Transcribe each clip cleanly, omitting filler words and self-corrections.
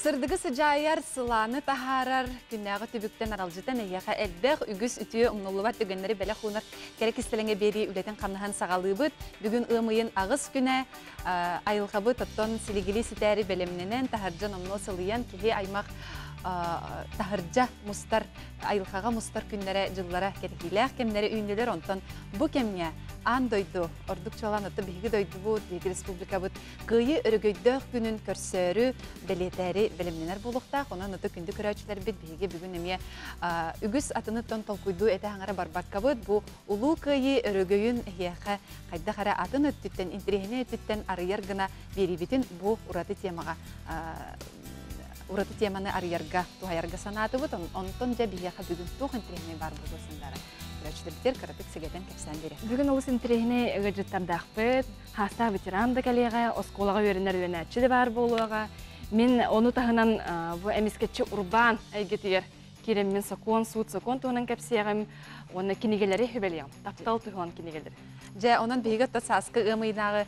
Сырдыгы сыдьаайар, сылааны таһаарар, күннээҕи түбүктэн аралдьытан эһиэхэ элбэх, үгүс үтүө умнуллубат түгэннэри бэлэх уунар кэрэ кистэлэҥэ биэрии үлэтин-хамнаһын саҕалыыбыт. Бүгүн ыам ыйын аҕыс күнэ айылҕабыт оттон силигилии ситээри бэлэмнэнэн, таһырдьа номнуо сылыйан, киһи аймах таһырдьа мустар, айылҕаҕа мустар күннэрэ, дьыллара кэтэһиилээх кэмнэрэ үүннүлэр. Онтон бу кэмҥэ аан дойду, ордук чуолаан оттон биһиги дойдубут, биһиги республикабыт Кыайыы өрөгөйдөөх күнүн көрсөөрү, бэлиэтээри бэлэмнэнэр буолуохтаах. Онон ытык күндү көрөөччүлэрбит биһиги бүгүн эмиэ үгүс атыныттан толкуйдуу этэ-хаҥара барбаккабыт. Бу Улуу Кыайыы өрөгөйүн эһиэхэ хайдах эрэ атын өттүттэн, интэриэһинэй өттүттэн арыйар гына биэриибитин бу ураты темаҕа ураты теманы арыйарга, туһайарга санаатыбыт. Онтон дьэ биһиэхэ бүгүн туох интэриэһинэй баар буолуо сандара. Көрөөччүлэрбитигэр кыратык сэгэтэн кэпсээн биэрэ. Бүгүн олус интэриэһинэй ыалдьыттардаахпыт. Хаастаах ветеран да кэлиэҕэ, оскуолаҕа үөрэнэр үөрэнээччи да баар буолуоҕа. Мин ону таһынан бу эмискэччи урбаан эйгэтигэр киирэммин сокуон, суут сокуон туһунан кэпсиэҕим уонна кинигэлэри сүбэлиэҕим. Таптал туһунан кинигэлэри. Дьэ, онон биһиги оттон сааскы ыам ыйынааҕы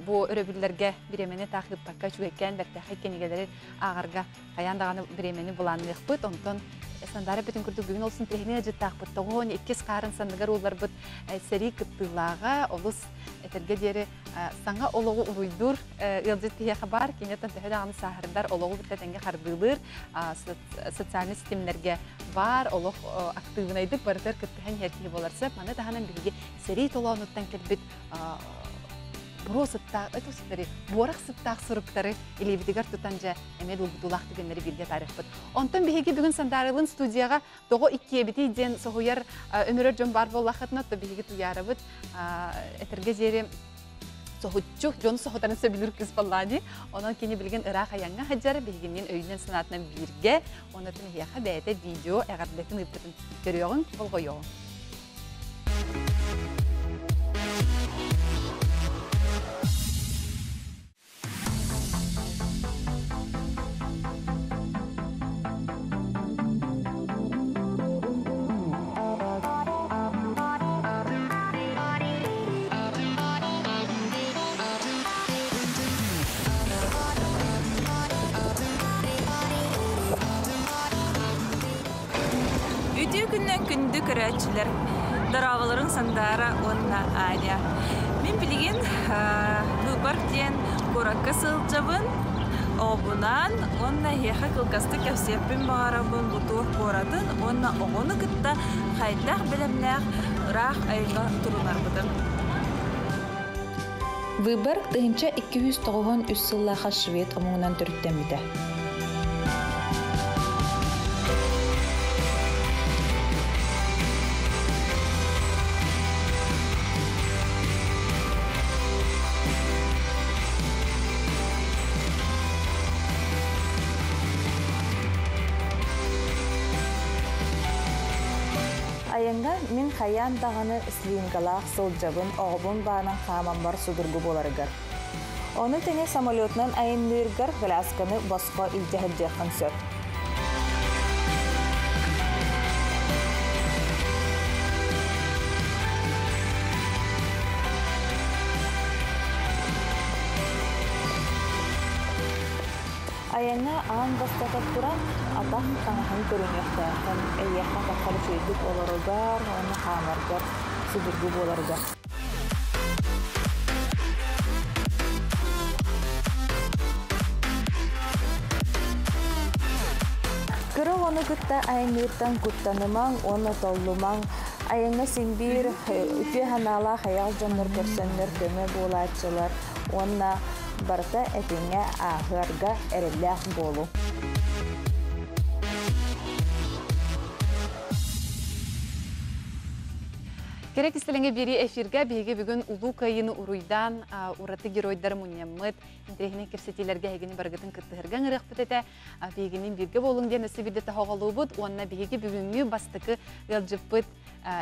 бу өрөбүллэргэ бириэмэни таах ыыппакка үчүгэйкээн бэртээхэй кинигэлэри ааҕарга хайаан даҕаны бириэмэни былаанныахпыт. Онтон Сандаара бүтүн курдук бүгүн олус интэриэһинэй ыалдьыттаахпыт. Тоҕуон иккис хаарын санныгар уулларбыт сэрии кыттыылааҕа олус этэргэ диэри саҥа олоҕу уруйдуур ыалдьыт киһиэхэ баар. Киниттэн төһө даҕаны сааһырдар олоҕу кытта тэҥҥэ хардыылыыр социальнай ситимнэргэ баар олох актыыбынайдык барытыгар кыттыһан иһэр киһи буолар сөп. Маны таһынан биһиги сэрии толоонуттан кэлбит буруо сыттаах, буорах сыттаах суруктары илиибитигэр тутан дьэ эмиэ долгутуулаах түгэннэри бииргэ таарыахпыт. Онтон биһиги бүгүн Сандаарылын студияҕа тоҕо иккиэбитий диэн соһуйар өмүрэр дьон баар буоллаххытына, то биһиги Туйаарабыт этэргэ диэри соһуччу дьону соһутарын сөбүлүүр кыыс буоллаа дии. Онон кини билигин ыраах айаҥҥа сылдьар, биһигинниин өйүнэн санаатынан бииргэ, оннотун эһиэхэ бэйэтэ видео эҕэрдэтин ыыппытын көрүөҕүҥ, болҕойуоҕуҥ. Үтүө күннэн күндү көрөөччүлэр! Дорооболоруҥ Сандаара уонна Аня. Мин билигин Выбор диэн куоракка сылдьабын. Оҕобунаан уонна эһиэхэ кылгастык кэпсиэхпин баҕарабын бу туох куоратын уонна оҕону кытта хайдах бэлэмнээх ыраах айылҕа турунарбытын. Выбор 1293 сыллаахха швед омугунан төрүттэммитэ. Айаҥҥа мин хайаан даҕаны слингалаах сылдьабын, оҕобун баанан хаамаммар судургу буоларыгар. Ону тэҥэ самолетунан айанныыргар колясканы босхо илдьэ сылдьыаххын сөп. Айаҥҥа аан бастатан туран атах таҥаһын көрүнүөхтээххин, эйиэхэ атаххар үчүгэйдик олороргор уонна хаамаргар судургу буоларыгар. Кыра оҕону кытта айанныыртан куттанымаҥ уонна толлумаҥ. Айаҥҥа син биир үтүө санаалаах айаҕ дьоннор көрсөннөр көмө буолааччылар уонна барыта этиҥҥэ ааһыарга эрэллээх буолуҥ. Кэрэ кистэлэҥэ биэрии эфиргэ биһиги бүгүн Улуу Кыайыыны уруйдаан ураты геройдары мунньаммыт, интэриэһинэй кэпсэтиилэргэ эһигини барыгытын кыттыһарга ыҥырыахпыт этэ. Биһигини бииргэ буолуҥ диэн өссө биирдэ тоһоҕолуубут уонна биһиги бүгүҥҥү бастакы ыалдьыппыт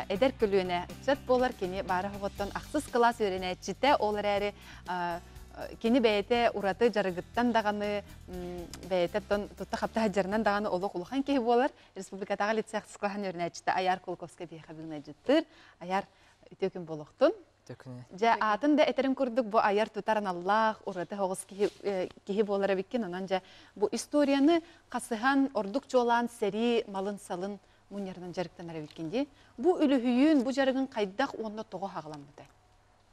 эдэр көлүөнэ ыччат буолар. Кини баара оҕоттон ахсыс кылаас үөрэнээччитэ, ол эрээри кини бэйэтэ ураты дьарыгыттан даҕаны бэйэтэ тутта-хапта сылдьарынан даҕаны олох улахан киһи буолар. Республикатааҕы лицей ахсыс кылааһын үөрэнээччитэ Айар Кулаковскай биһиэхэ бүгүн ыалдьыттыыр. Айар үтүө күн буолуохтун. Төкүнэ. Дьэ, аатын да этэрин курдук бу айар тутар аналлаах, ураты оҕус киһи, киһи буолар эбиккин. Онон дьэ, бу историяны хасыһан, ордук чуолаан сэрии малын-салын мунньарынан дьарыктанар эбиккин дии. Бу үлүһүйүүн, бу дьарыгын хайдах уонна тоҕо хаҕаламмытай?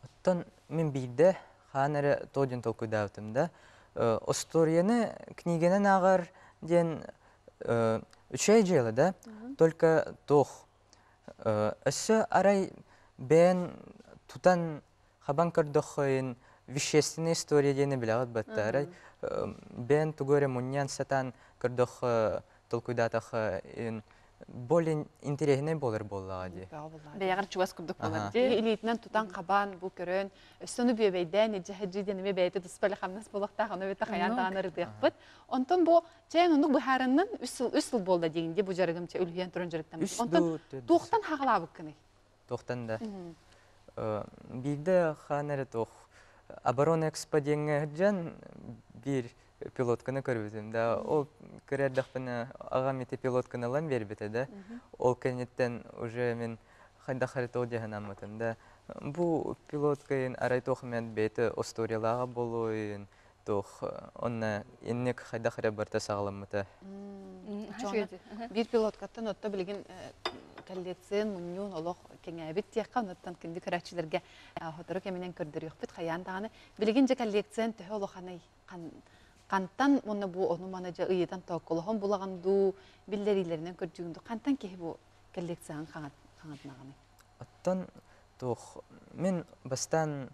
Оттон мин биирдэ хаан эрэ то диэн толкуйдаабытым да, остуоруйаны книгэнэн ааҕар диэн үчүгэй дьыала да, только туох өссө арай бэйэн тутан хабан көрдөххөйүн вещественная история диэни билэҕит батта арай бэйэн тугу эрэ мунньан сатаан көрдөххө толкуйдаатахха более интэриэһинэй буолар буоллаҕа дии. Бэйэҕэр чугас курдук буолар дии. Илиитинэн тутан хабаан бу көрөн, өссө ону бүөбэйдээн илдьэ диэн эмиэ бэйэтэ туспа хамнас буолуохтаах, ону эбэтэ хайаан даҕаны ырытыахпыт. Онтон бу чээн оннук быһаарыннын 3 сыл буолла диигин дии бу дьарыгым чэ үлүһүйэн туран дьарыктаммыт. Онтон туохтан хаҕалаабыккыный? Туохтан да. Биирдэ хаан эрэ туох оборона экспо диэҥҥэ сылдьан биир пилотканы көрбүтүм да ол кыра эрдэхпинэ аҕам ити пилотканы ылан биэрбитэ да ол кэнниттэн уже мин хайдах эрэ туох дьаһанаммытым да бу пилоткайын арай туох эмэ бэйэтэ остуоруйалааҕа буолуойун туох онно инник хайдах эрэ барыта саҕаламмыта. Биир пилоткаттан отто билигин коллекциян мунньуун олох кэҥээбит диэххэ онуттан күндү көрөөччүлэргэ сотору кэминэн көрдөрүөхпүт хайаан даҕаны билигин дьэ коллекциян төһө улаханай хантан уонна бу ону маны дьэ ыйытан тоокколоһон булаҕын дуу биллэриилэринэн көрдүүгүн дуу хантан киһи бу коллекцияҕын хаҥатынаҕыный? Оттон туох мин бастаан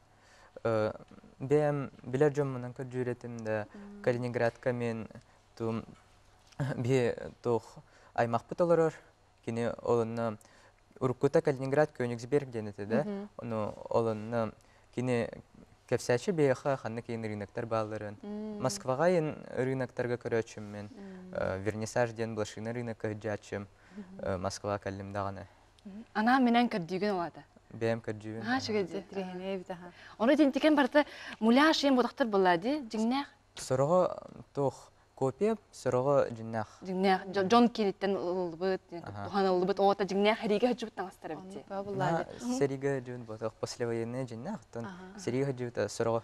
бэйэм билэр дьоммунан көрдүүр этим да Калининградка мен тум биһи туох аймахпыт олорор кини олонно уруккута Калининград Кёнигсберг диэн этэ да ону олонно кини кэпсээччи биһиэхэ ханнык иин рыноктар баалларын Москваҕа иин рыноктарга көрөөччүм мен вернисаж диэн блошина рынокка сылдьааччым Москва кэллим даҕаны. Анаа минэн көрдүүгүн олата. Бэйэм көрдүүбүн. Аа үчүгэй Тириһинэ эбит аха. Ону тинтикен барыта муляж иэн бодохтор буолла ди дьиҥнээх. Сороҕо туох копия, сороҕо дьиҥнээх. Дьиҥнээх дьон кииниттэн ылыллыбыт, туһаныллыбыт, оҕото дьиҥнээх сэриигэ сылдьыбыт таҥастар эбит дии. Сэриигэ сылдьыбыт ботох послевоенная дьиҥнээх, оттон сэриигэ сылдьыбыта сороҕо.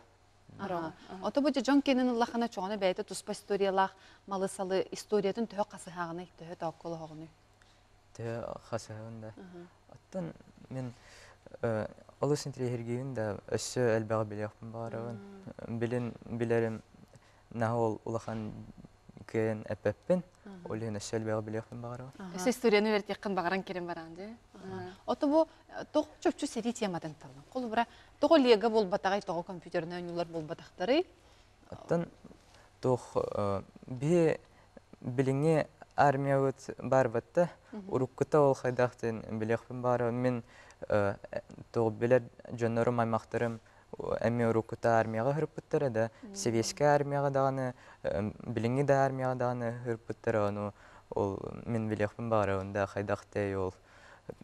Ото бу дьон киинин ыллахына чоҕоно бэйэтэ туспа историялаах малы-салы историятын төһө хасыһааҕыный, төһө тоокколоһоҕунуй? Төһө хасыһабын да. Оттон мин олус интириэһиргиибин да өссө элбэҕи билиэхпин баҕарабын. Билин билэрим наһаа ол улахан кыайан эппэппин. Ол иһин өссө элбэҕи билиэхпин баҕарабын. Өссө историяны үөрэтиэххин баҕаран кирин бараан дии. Ото бу тоҕо чопчу сэрии тематын таллын? Холобура, тоҕо лего буолбатаҕый, тоҕо компьютернай оонньуулар буолбатахтарый? Оттон туох биһи билиҥҥи армиябыт баарбатта уруккута ол хайдах диэн билиэхпин баҕарабын. Мин туох билэр дьоннорум, аймахтарым эмиэ уруккута армияҕа ыһырпыттара да, сэбиэскэй армияҕа даҕаны, билиҥҥи да армияҕа даҕаны ыһырпыттара, ону ол мин билиэхпин баҕарабын да хайдах тэй ол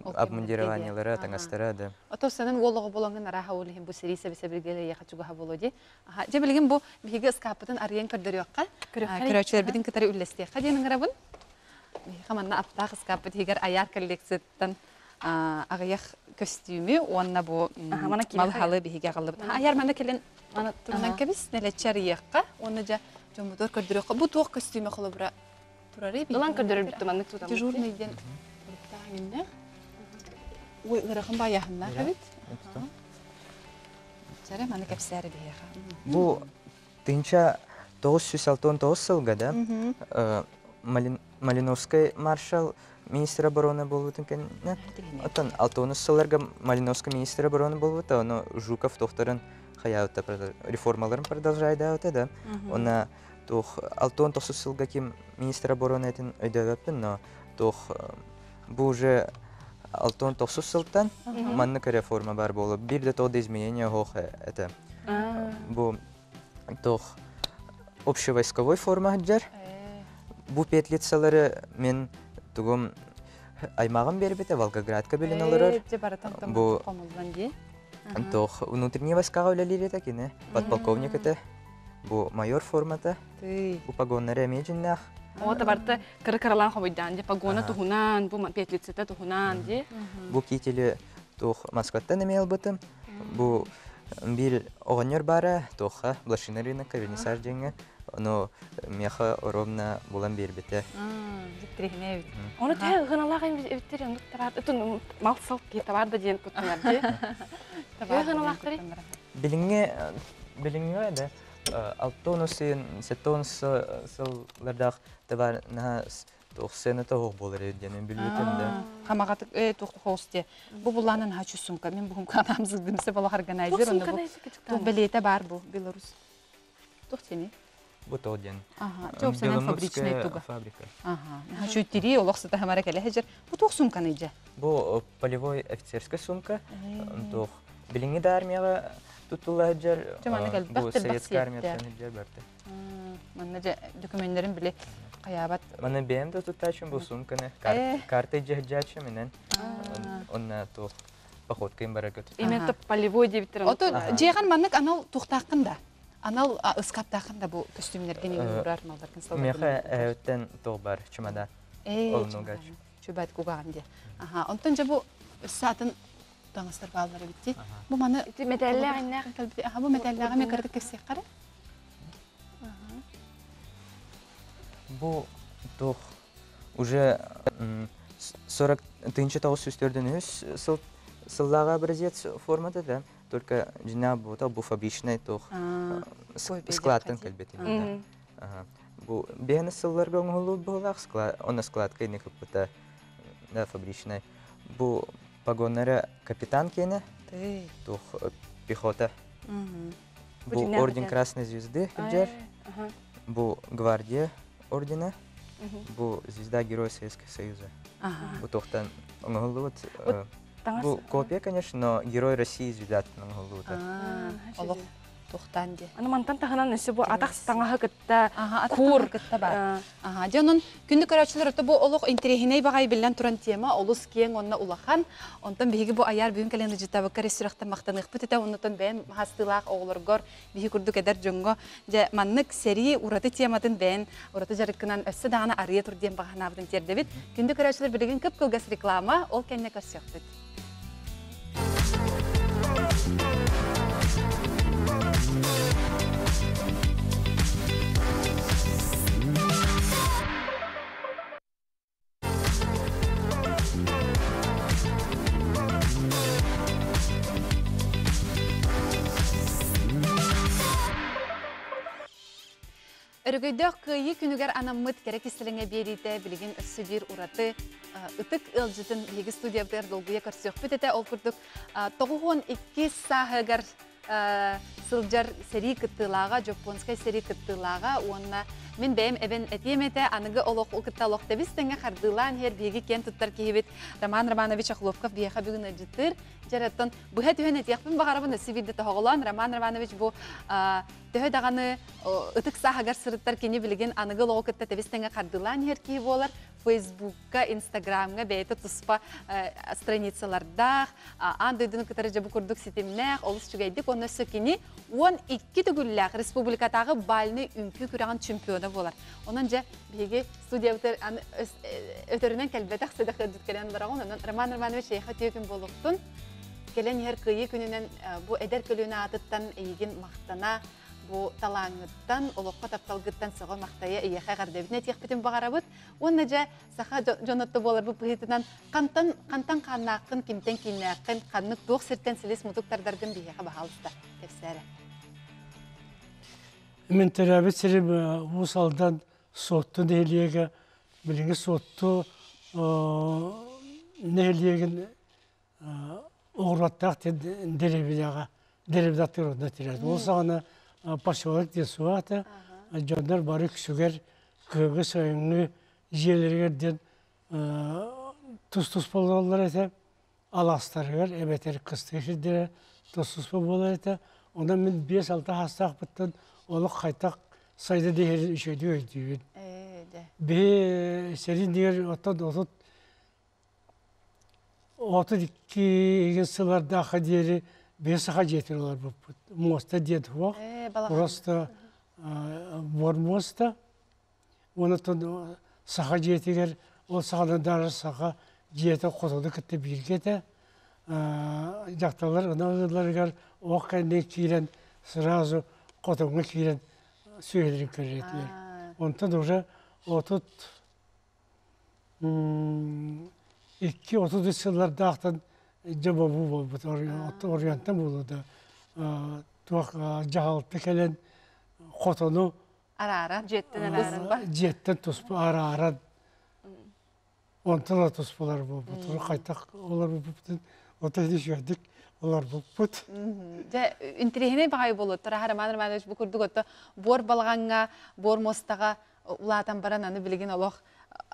обмундированиелара, таҥастара да. Ото сенен уол оҕо буолаҥҥын арааһа ол иһин бу сэрии сэбэ-сэбиргэлэ эйиэхэ чугаһа буолуо дии. Дьэ билигин бу биһиги ыскааппытын арыйан көрдөрүөххэ, көрөөччүлэрбитин кытары үллэстиэххэ диэн ыҥырабын. Биһиэхэ манна аптаах ыскааппыт иһигэр айаар коллекцияттан аҕыйах көстүүмү уонна бу малхалы биһиги аҕаллыбыт. Айаар манна кэлин турунан кэбис, нэлэччи арыйыахха уонна дьэ дьоммутугар көрдөрүөххэ. Бу туох көстүүмэ холобура турарый? Ылан көрдөрөрбүт маннык тутаммыт. Дежурный диэн туруктаах иҥиннээх. Ой, ыарахан баайааһыннаах эбит. Чэрэ, маны кэпсээри биһиэхэ. Бу 1969 сылга да Малиновскай маршал министр обороны буолбутун кэннэ, оттон 60 сылларга Малиновский министр обороны буолбута, ону Жуков тохторун хаyaабыта реформаларын продолжайдаабыта да, онна туох 69 сылга ким министр обороны этин өйдөөбөппүн, но туох бу уже 69 сылтан маннык реформа бар буолуп бир да тоҕо да изменение оһох это бу туох общевойсковой форма сылдьар бу петлицалары мен тугум аймаҕым бербите Волгоградка билин олорор бу туох внутренний войскаҕа үлэлиир этэ кини подполковник этэ бу майор формата бу погоннары эмиэ дьиннээх Ота барта кыра кыралаан хобуйдаан ди погона туһунан бу петлицата туһунан ди бу кители туох Москваттан эмиэ ылбытым. Бу биир оҕонньор баара, туохха, блошиный рынокка, вернисаж диэҥҥэ, ону миэхэ ровно булан биэрбитэ. Дьиктирихинэ эбит. Ону төһө ыһыналаах эбиттэр оннук табаар, ытын мал-сал киһи табаар да диэн куттанар дии. Төһө ыһыналаахтарый? Билиҥҥи билиҥҥи да алтонус сеттон сыллардаах табаар наһаа туох сыаната суох буолар эбит диэн билбитим да. Хамаҕатык туох хоос диэ. Бу булаанан хачу сумка. Мин бу хумканаам сылдымсы болох органайзер онно бу туох бэлиэтэ баар бу Беларусь. Туох тени? Бу то диэн. Ага, чопсанан фабричный туга. Фабрика. Ага, хачу тири олох сыта хамара кэлэ хежер. Бу туох сумканы дьэ? Бу полевой офицерская сумка. Туох билиҥҥи да армияҕа туттулла сылдьар. Бу советская армияттан сылдьар барта. Манна дьэ документтерин били хайаабат. Манна бэйэм да туттааччым бу сумканы. Карта дьаһдьааччы менен. Онна туох походкайым барарга туттааччым. Именно полевой диэбиттэр. Ото дьиэҕин маннык анал тухтааххын да? Анал ыскаптааххын да бу көстүүмнэргин иҥин урар малларгын салгын. Миэхэ өттен туох бар чемодан. Ол нугач. Чубат кугаҕын диye. Аха, онтон дьэ бу өссө атын таҥастар бааллар эбит дии. Бу маны Ити мэтээллээх иннээх. Аха, бу мэтээллээҕи мен кыратык кэпсиэххэ эрэ. Бу туох уже 40 1943 сыл сыллааҕы образец формата да, только дьиҥнээх буота бу фабричный туох складтан кэлбит Бу биһэн сылларга оҥоһуллубут быһыылаах склад, онно складка инник ыппыта да фабричный. Бу погоннара капитан киэнэ, туох пехота. Бу орден Красной Звезды илдьэр, бу гвардия ордена, бу звезда Героя Советского Союза. Бу туохтан оҥоһуллубут. Бу копия, конечно, но Герой России звездатын оҥоһуллубута. Олох тухтаан диэ. Аны мантан таһынан өссө бу атах таҥаһы кытта кур кытта бар. Аха, дьэ онон күндү көрөөччүлэр ото бу олох интэриэһинэй баҕайы биллэн туран тема олус киэҥ уонна улахан. Онтон биһиги бу айар бүгүн кэлэн ыдьытабыкка эрэ сүрэхтэн махтаныахпыт этэ. Оннотон бэйэн хаастыылаах оҕолоргор биһи курдук эдэр дьоҥҥо дьэ маннык сэрии ураты тематын бэйэн ураты дьарыккынан өссө даҕаны арыйа тур диэн баҕа санаабытын тиэрдэбит. Күндү көрөөччүлэр билигин кып-кылгас реклама, ол кэннэ көрсүөхпүт. Өрөгөйдөөх Кыайыы күнүгэр анаммыт кэрэ кистэлэҥэ биэриитэ билигин өссө биир ураты ытык ыалдьытын биһиги студиябытыгар долгуйа көрсүөхпүт этэ. Ол курдук 92 сааһыгар сылдьар сэрии кыттыылааҕа, Дьоппуонскай сэрии кыттыылааҕа уонна мин бэйэм эбэн этиэм этэ, аныгы олох кытта олох тэбис тэҥҥэ хардыылаан иһэр биһиги киэн туттар киһибит Роман Романович Охлопков биһиэхэ бүгүн ыалдьыттыыр. Дьэ, быһа түһэн этиэхпин баҕарабын, өссө биирдэ тоһоҕолоон Роман Романович бу Төһө даҕаны ытык сааһыгар сырыттар кини билигин аныгы олоҕу кытта тэбис тэҥэ хардыылаан иһэр киһи буолар. Фейсбукка, Инстаграмҥа бэйэтэ туспа страницалардаах, аан дойдуну кытары дьэ бу курдук ситимнээх, олус үчүгэйдик уонна өссө кини 12 төгүллээх республикатааҕы бальнай үҥкүү күрэҕин чемпиона буолар. Онон дьэ биһиги студиябытыгар аны өтөрүнэн кэлбэтэх сэдэх ыалдьыт кэлэн бараҕын. Онон Роман Романович эйиэхэ үтүө күн буолуохтун. Кэлэн иһэр Кыайыы күнүнэн бу эдэр көлүөнэ аатыттан эйигин махтана, бу талааҥҥыттан, олоххо тапталгыттан сөҕө-махтайа эйиэхэ эҕэрдэбитин этиэхпитин баҕарабыт. Уонна дьэ, саха дьонотто буоларбыт быһыытынан хантан хантан хааннааххын, кимтэн кииннээххин, ханнык туох сиртэн силис-мутук тардаргын биһиэхэ баһаалыста кэпсээрэ. Мин төрөөбүт сирим Уус Алдан Суотту нэһилиэгэ, билиҥҥи Суотту нэһилиэгин оҕуруоттаах дэриэбинэҕэ дэриэбинэ онно тирээт. Ол саҕана поселок диэн суох этэ. Дьоннор бары үксүгэр кыһыҥҥы сайыҥҥы дьиэлэригэр диэн тус-туспа олороллор этэ. Алаастарыгар эбэтэр кыстыыр сирдэрэ тус-туспа буолар этэ. Онон мин 5-6 саастаахпыттан олох хайтах сайда диэри үчүгэйдик өйдүүбүн. Биһи сэрии иннигэр оттон 32 игин сылардаахха диэри биһи саха дьиэтин олорбуппут. Муоста диэн суох. Просто буор муоста. Онтон саха дьиэтигэр ол саҕана даже саха дьиэтэ хотону кытта бииргэ этэ. Дьахталлар ынах ох кэннин киирэн сразу хотоҥҥо киирэн сүөһүлэрин көрөр этилэр. Онтон уже 32, 33 сыллардаахтан дьэ бобуу буолбут, оройуонтан буолуо да туох дьаһалта кэлэн хотону Арааран. Дьиэттэн арааран. Дьиэттэн туспа арааран онтон да туспалар буолбут. Хайтах олорбуппутун ото үчүгэйдик олорбуппут. Дьэ, интэриэһинэй баҕайы буолуо. Тараһа Роман Романович бу курдук ото буор балаҕаҥҥа, буор муостаҕа улаатан баран аны билигин олох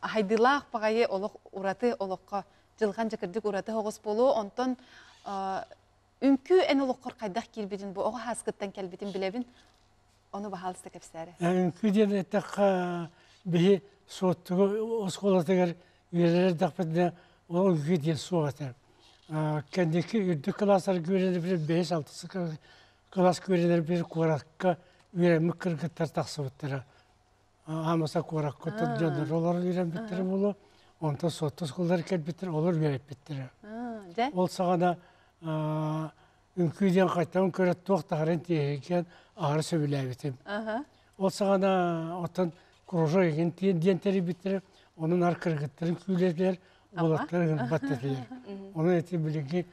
хайдыылаах баҕайы олох ураты олоххо дьылҕан дьэ ураты оҕус буолуо. Онтон үҥкүү эн олоххор хайдах киирбитин бу оҕо сааскыттан кэлбитин билэбин. Ону баһаалыста кэпсээрэ. Үҥкүү диэн эттэххэ биһи Суоттугу оскуолатыгар үөрэнэр эрдэхпитинэ ол үҥкүү диэн суох этэ. Кэнники үрдүк кылаастарга үөрэнэрбит бэһис алтыс кылааска үөрэнэрбит куоракка үөрэммит кыргыттар тахсыбыттара. Аамаса куоракка дьоннор олорон үөрэммиттэрэ буолуо. Онтон Суотту оскуолалар кэлбиттэр, олор үөрэппиттэрэ. Ол саҕана үҥкүү диэн хайтан көрө туох таһарын тиэһигэн аһары сөбүлээбитим. Ол саҕана оттон кружок игин диэн тэрийбиттэрэ, онон ар кыргыттарын күүлэтилэр, уолаттары ыҥырбат этилэр. Онон ити билиҥҥи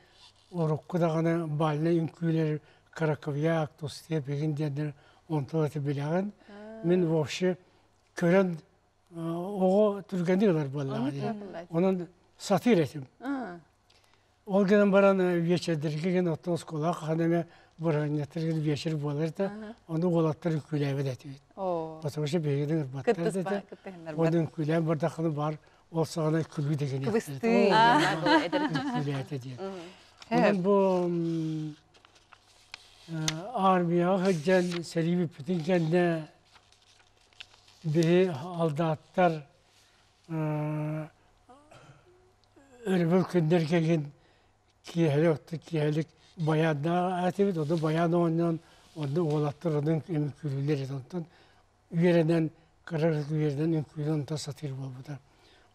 урукку даҕаны бальнай үҥкүүлэр краковьяк, тустеп игин диэннэр онтон ити билэҕин. Мин вообще көрөн оҕо түргэнник ылар буоллаҕа дии. Онон сатыыр этим. Ол гынан баран вечердэргэ гин оттон оскуолаҕа хаһан эмэ бырааһынньыктарга вечер буолар да, ону уолаттар үҥкүүлээбэт этибит. Потому что биһигини ырбаттар да, оны үҥкүүлээн бардаххына бар ол саҕана күлүү деген үҥкүүлээтэ диэн. Онон бу армияҕа сылдьан сэрии бүппүтүн кэннэ биһи алдааттар өрөбүл күннэргэ гин киэһэлик отто киэһэлик байааннаах этибит, ону байаан оонньоон, онно уолаттар онон үҥкүүлүүллэр этэ. Онтон үөрэнэн, кыра үөрэнэн үҥкүүнү онтон сатыыр буолбута.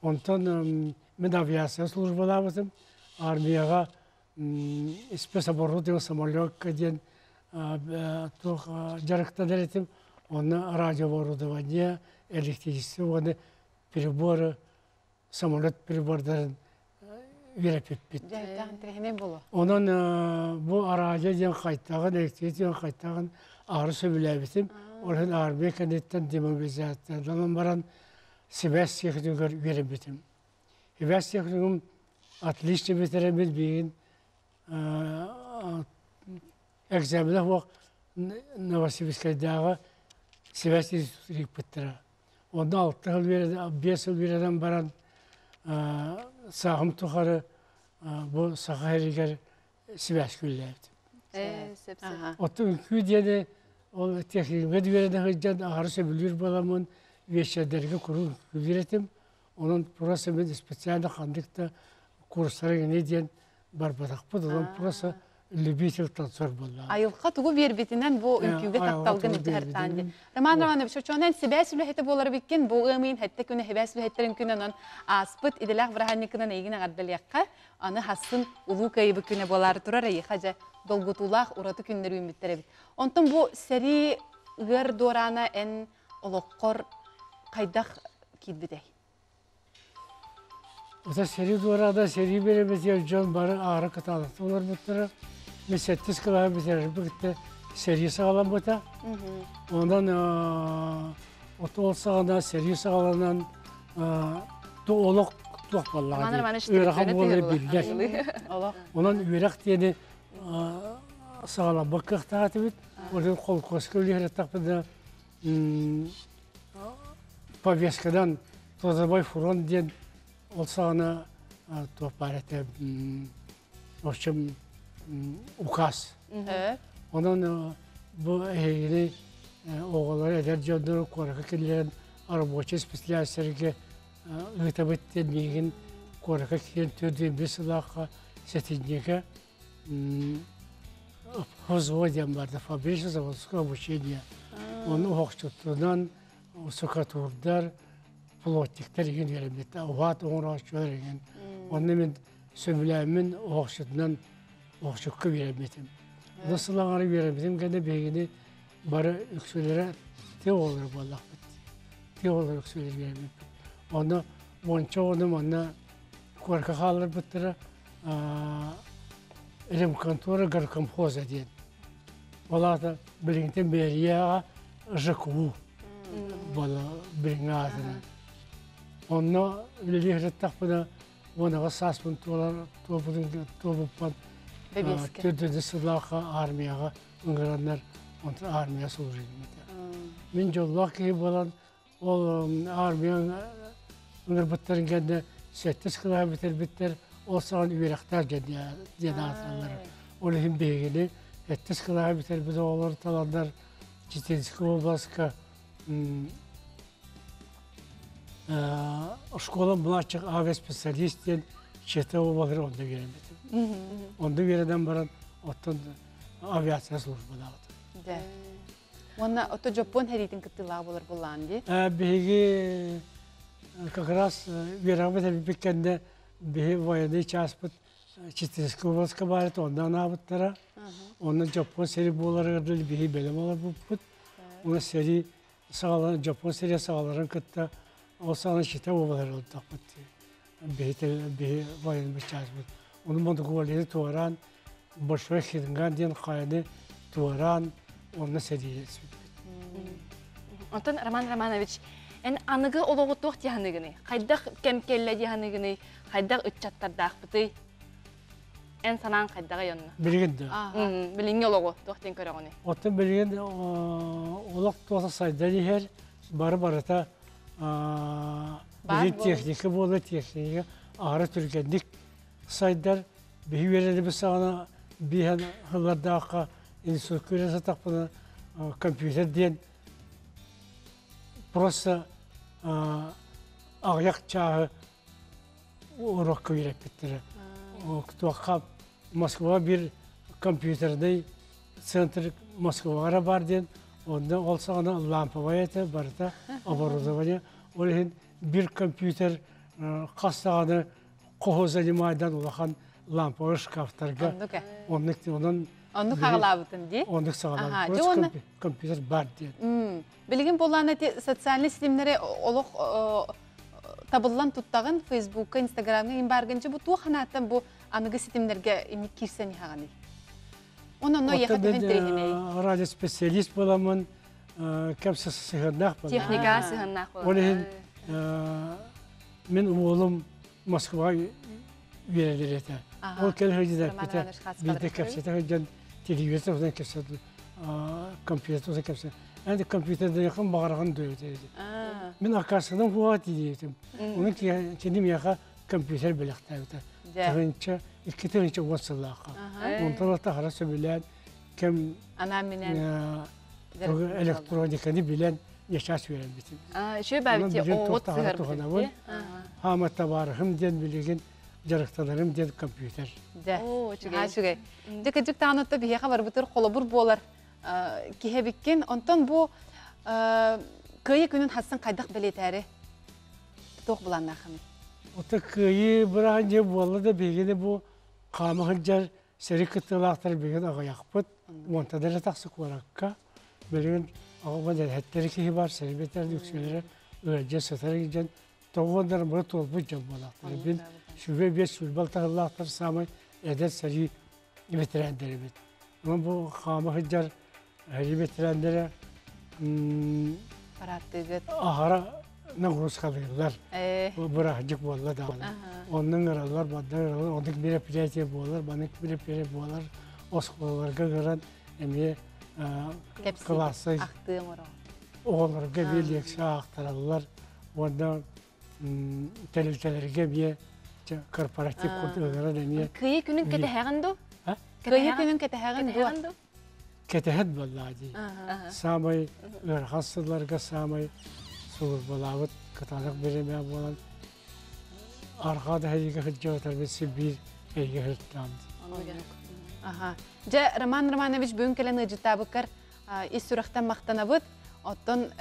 Онтон мин авиация службалаабытым, армияҕа спецоборудование самолекка диэн туох дьарыктанар этим. Онно радиооборудование, электричество уонна приборы, самолет прибордарын үөрэппиппит. Онон бу араадьа диэн хайтаҕын, электричество диэн хайтаҕын аһары сөбүлээбитим. Ол иһин армия кэнниттэн демобилизацияланан баран сибээс техникумугар үөрэммитим. Сибээс техникум отлично бүтэрэммит билигин экзамена суох Новосибирскайдааҕы сибээс ыыппыттара. Онно 6 сыл үөрэнэн, 5 сыл үөрэнэн баран сааһым тухары бу Саха сиригэр сибээс күллээбитим. Оттон үҥкүү диэни ол техникумҥа үөрэнэ сылдьан аһары сөбүлүүр буоламмын вечердэргэ куруук үҥкүүлүүр этим. Онон просто мин специально ханнык да курстары гинэ диэн барбатахпыт. Онон просто любитель танцор буоллаҕым. Айылҕа тугу биэрбитинэн бу үҥкүүгэ тапталгын илдьэ диэн. Роман Романович, очонон сибээс үлэһитэ буолар эбиккин, бу ыамыйын хэттэ күнэ сибээс үлэһиттэрин күнэ онон ааспыт идэлээх бырааһынньыкынан эйигин эҕэрдэлиэххэ, аны хассын улуу кыайыбыт күнэ буолаары турар эйиэхэ дьэ долгутуулаах ураты күннэр үүммүттэр эбит. Онтон бу сэрии ыар дуораана эн олоххор хайдах киирбитэй? Ата сэрии дуораада сэрии биэрэмэтигэр дьон бары аара кытаанахтык олорбуттара. Мин сэттис кылааһы бүтэрэрбин кытта сэрии саҕаламмыта. Онон ол саҕана сэрии саҕаланан олох туох буоллаҕа дии. Ыарахан буолара биллэр. Онон үөрэх диэни саҕаламмыт кыахтаах этибит. Ол иһин холкуоска үлэһэр повесткадан Трудовой фронт диэн ол саҕана туох баар этэ, в общем, указ. Онон бу эһигини оҕолор эдэр дьоннору куоракка киллэрэн рабочий специалистарга ыытабыт диэн миигин куоракка киирэн 45 сылаахха сэтинньигэ ФЗО диэн барда, фабрично-заводское обучение. Оны оһохчутунан штукатурдар, плотниктар игин үөрэммит, уһаат оҥорооччулар игин. Онно мин Сөбүлээммин оһохчутунан оһохчукка үөрэммитим. Онно сыл аҥара үөрэммитим кэннэ биһигини бары үксүлэрэ тыа оҕолоро буоллахпыт. Тыа оҕолоро үксүлэрэ үөрэммиппит. Онно уонча оҕону манна куоракка хаалларбыттара Ремконтора горкомхоза диэн. Ол аата билиҥҥитин Бээрийэҕэ ЖКУ буола билиҥҥи аатынан. Онно үлэлии сырыттахпына 18 сааспын туолар туолбуппун төрдүнү сыллаахха армияҕа ыҥыраннар онтон армия служим этэ. Мин дьоллоох киһи буолан ол армия ыҥырбыттарын кэннэ сэттис кылааһы бүтэрбиттэр ол саҕана үөрэхтээх диэн аатыраллар. Ол иһин биһигини сэттис кылааһы бүтэрбит оҕолор таланнар Читинскэй областка Школа младших авиаспециалист диэн чета буолар онно үөрэммитим. Онно үөрэнэн баран оттон авиация службалаабытым. Дэ. Уонна ото Дьоппуон хэриитин кыттыылаах буолар буллаан дии. Биһиги как раз үөрэҕибит эбиппит кэннэ биһи военный чааспыт Читинскэй областка баар этэ, онно анаабыттара. Онно Дьоппуон сэрии буоларыгар дылы биһи бэлэм олорбуппут. Уонна сэрии саҕаларын Дьоппуон сирэ саҕаларын кытта ол саҕана Чита уобалар олордохпут биһи биһи военный чааспыт. Ону Монголияны туораан Большой Хинган диэн хайаны туораан онно сэриилэспиппит. Онтон Роман Романович, эн аныгы олоҕу туох дии саныыгыный? Хайдах кэм кэллэ дии саныыгыный? Хайдах ыччаттардаахпытый? Эн санаан хайдаҕый онно? Билигин да. Билиҥҥи олоҕу туох диэн көрөҕүнүй? Оттон билигин олох туоса сайдан иһэр, бары барыта билигин техника буола техника аһара түргэнник сайдар. Биһи үөрэнэбит саҕана биһэн сыллардаахха институтка үөрэнэ сатахпына компьютер диэн просто аҕыйах чааһы уруокка үөрэппиттэрэ. Туохха Москва биир компьютерный центр Москваҕа эрэ баар диэн, онно ол саҕана ламповай этэ, барыта оборудование. Ол иһин биир компьютер хас даҕаны хоһу занимайдан улахан ламповай шкафтарга оннук онон Оннук хаҕалаабытын дии. Оннук саҕалаабыт. Компьютер бар диэн. Билигин буоллаан эти социальный ситимнэри олох табыллан туттаҕын Фейсбукка, Инстаграмҥа иҥ бааргынчы бу туох ханааттан бу аныгы ситимнэргэ инник киирсэн иһэҕиний? Онон эйиэхэ төһөн интэриэһинэй? Радиоспециалист буоламмын кэпсэ сыһыаннаах буолла. Техника сыһыаннаах буолла. Ол иһин мин уолум Москваҕа үөрэнэр этэ. Ол кэлэ сылдьан эппитэ, биирдэ кэпсэтэ сылдьан телевизор туһунан кэпсэтэ, компьютер туһунан кэпсэтэ. Эн компьютердайхын баҕараҕын дуо диэбитэ. Мин аккаастанан хуаҕа диэбитим. Оны кини миэхэ компьютер бэлэхтээбитэ. Тыһыынча, 2010 сыллаахха. Онтон атахара сөбүлээн кэм электрониканы билэн сейчас үөрэммитим. Үчүгэй баабити оҕот сыһарбыт. Хаама табаарыһым диэн билигин дьарыктанарым диэн компьютер. Дьэ, үчүгэй. Дьэ, кырдьык даҕаны биһиэхэ барбытыр холобур буолар киһи Онтон бу Кыайыы күнүн хассын хайдах бэлиэтээри туох былааннааххыный? Ото Кыайыы бырааһынньыга буолла да биһигини бу хаама сылдьар сэрии кыттыылаахтар билигин аҕыйахпыт. Уонтан эрэ тахса куоракка. Билигин аҕабын эһэттэри киһи бар, сэрии бэтэрин үксүлэрэ ыалдьа сытар дьон тоҕуоннар бары туолбут дьон буолаахтар. Бил сүбэ биэс сүлбэл таһыллаахтар саамай эдэр сэрии ветераннэрибит. Онон бу хаама сылдьар сэрии ветераннэрэ Парааттыыгыт. Аһара нагрузкалыыллар. Бырааһынньык буолла даҕаны. Онно ыҥыраллар, манна ыҥыраллар, оннук мероприятие буолар, маннык мероприятие буолар. Оскуолаларга ыҥыран эмиэ кылаассай оҕолорго эмиэ лекция аахтараллар уонна тэрилтэлэргэ эмиэ корпоратив курдук ыҥыран эмиэ Кыайыы күнүн кэтэһэҕин дуу? Кыайыы күнүн кэтэһэҕин дуо? Кэтэһэн буоллаа дии. Саамай ыарахан сылларга саамай сулууспалаабыт кытаанах бириэмэ буолан арҕаа да эйигэ сылдьыбатарбын син биир эйигэ сырыттаҕым дии. Аха. Дьэ, Роман Романович бүгүн кэлэн ыалдьыттаабыккар ис сүрэхтэн махтанабыт. Оттон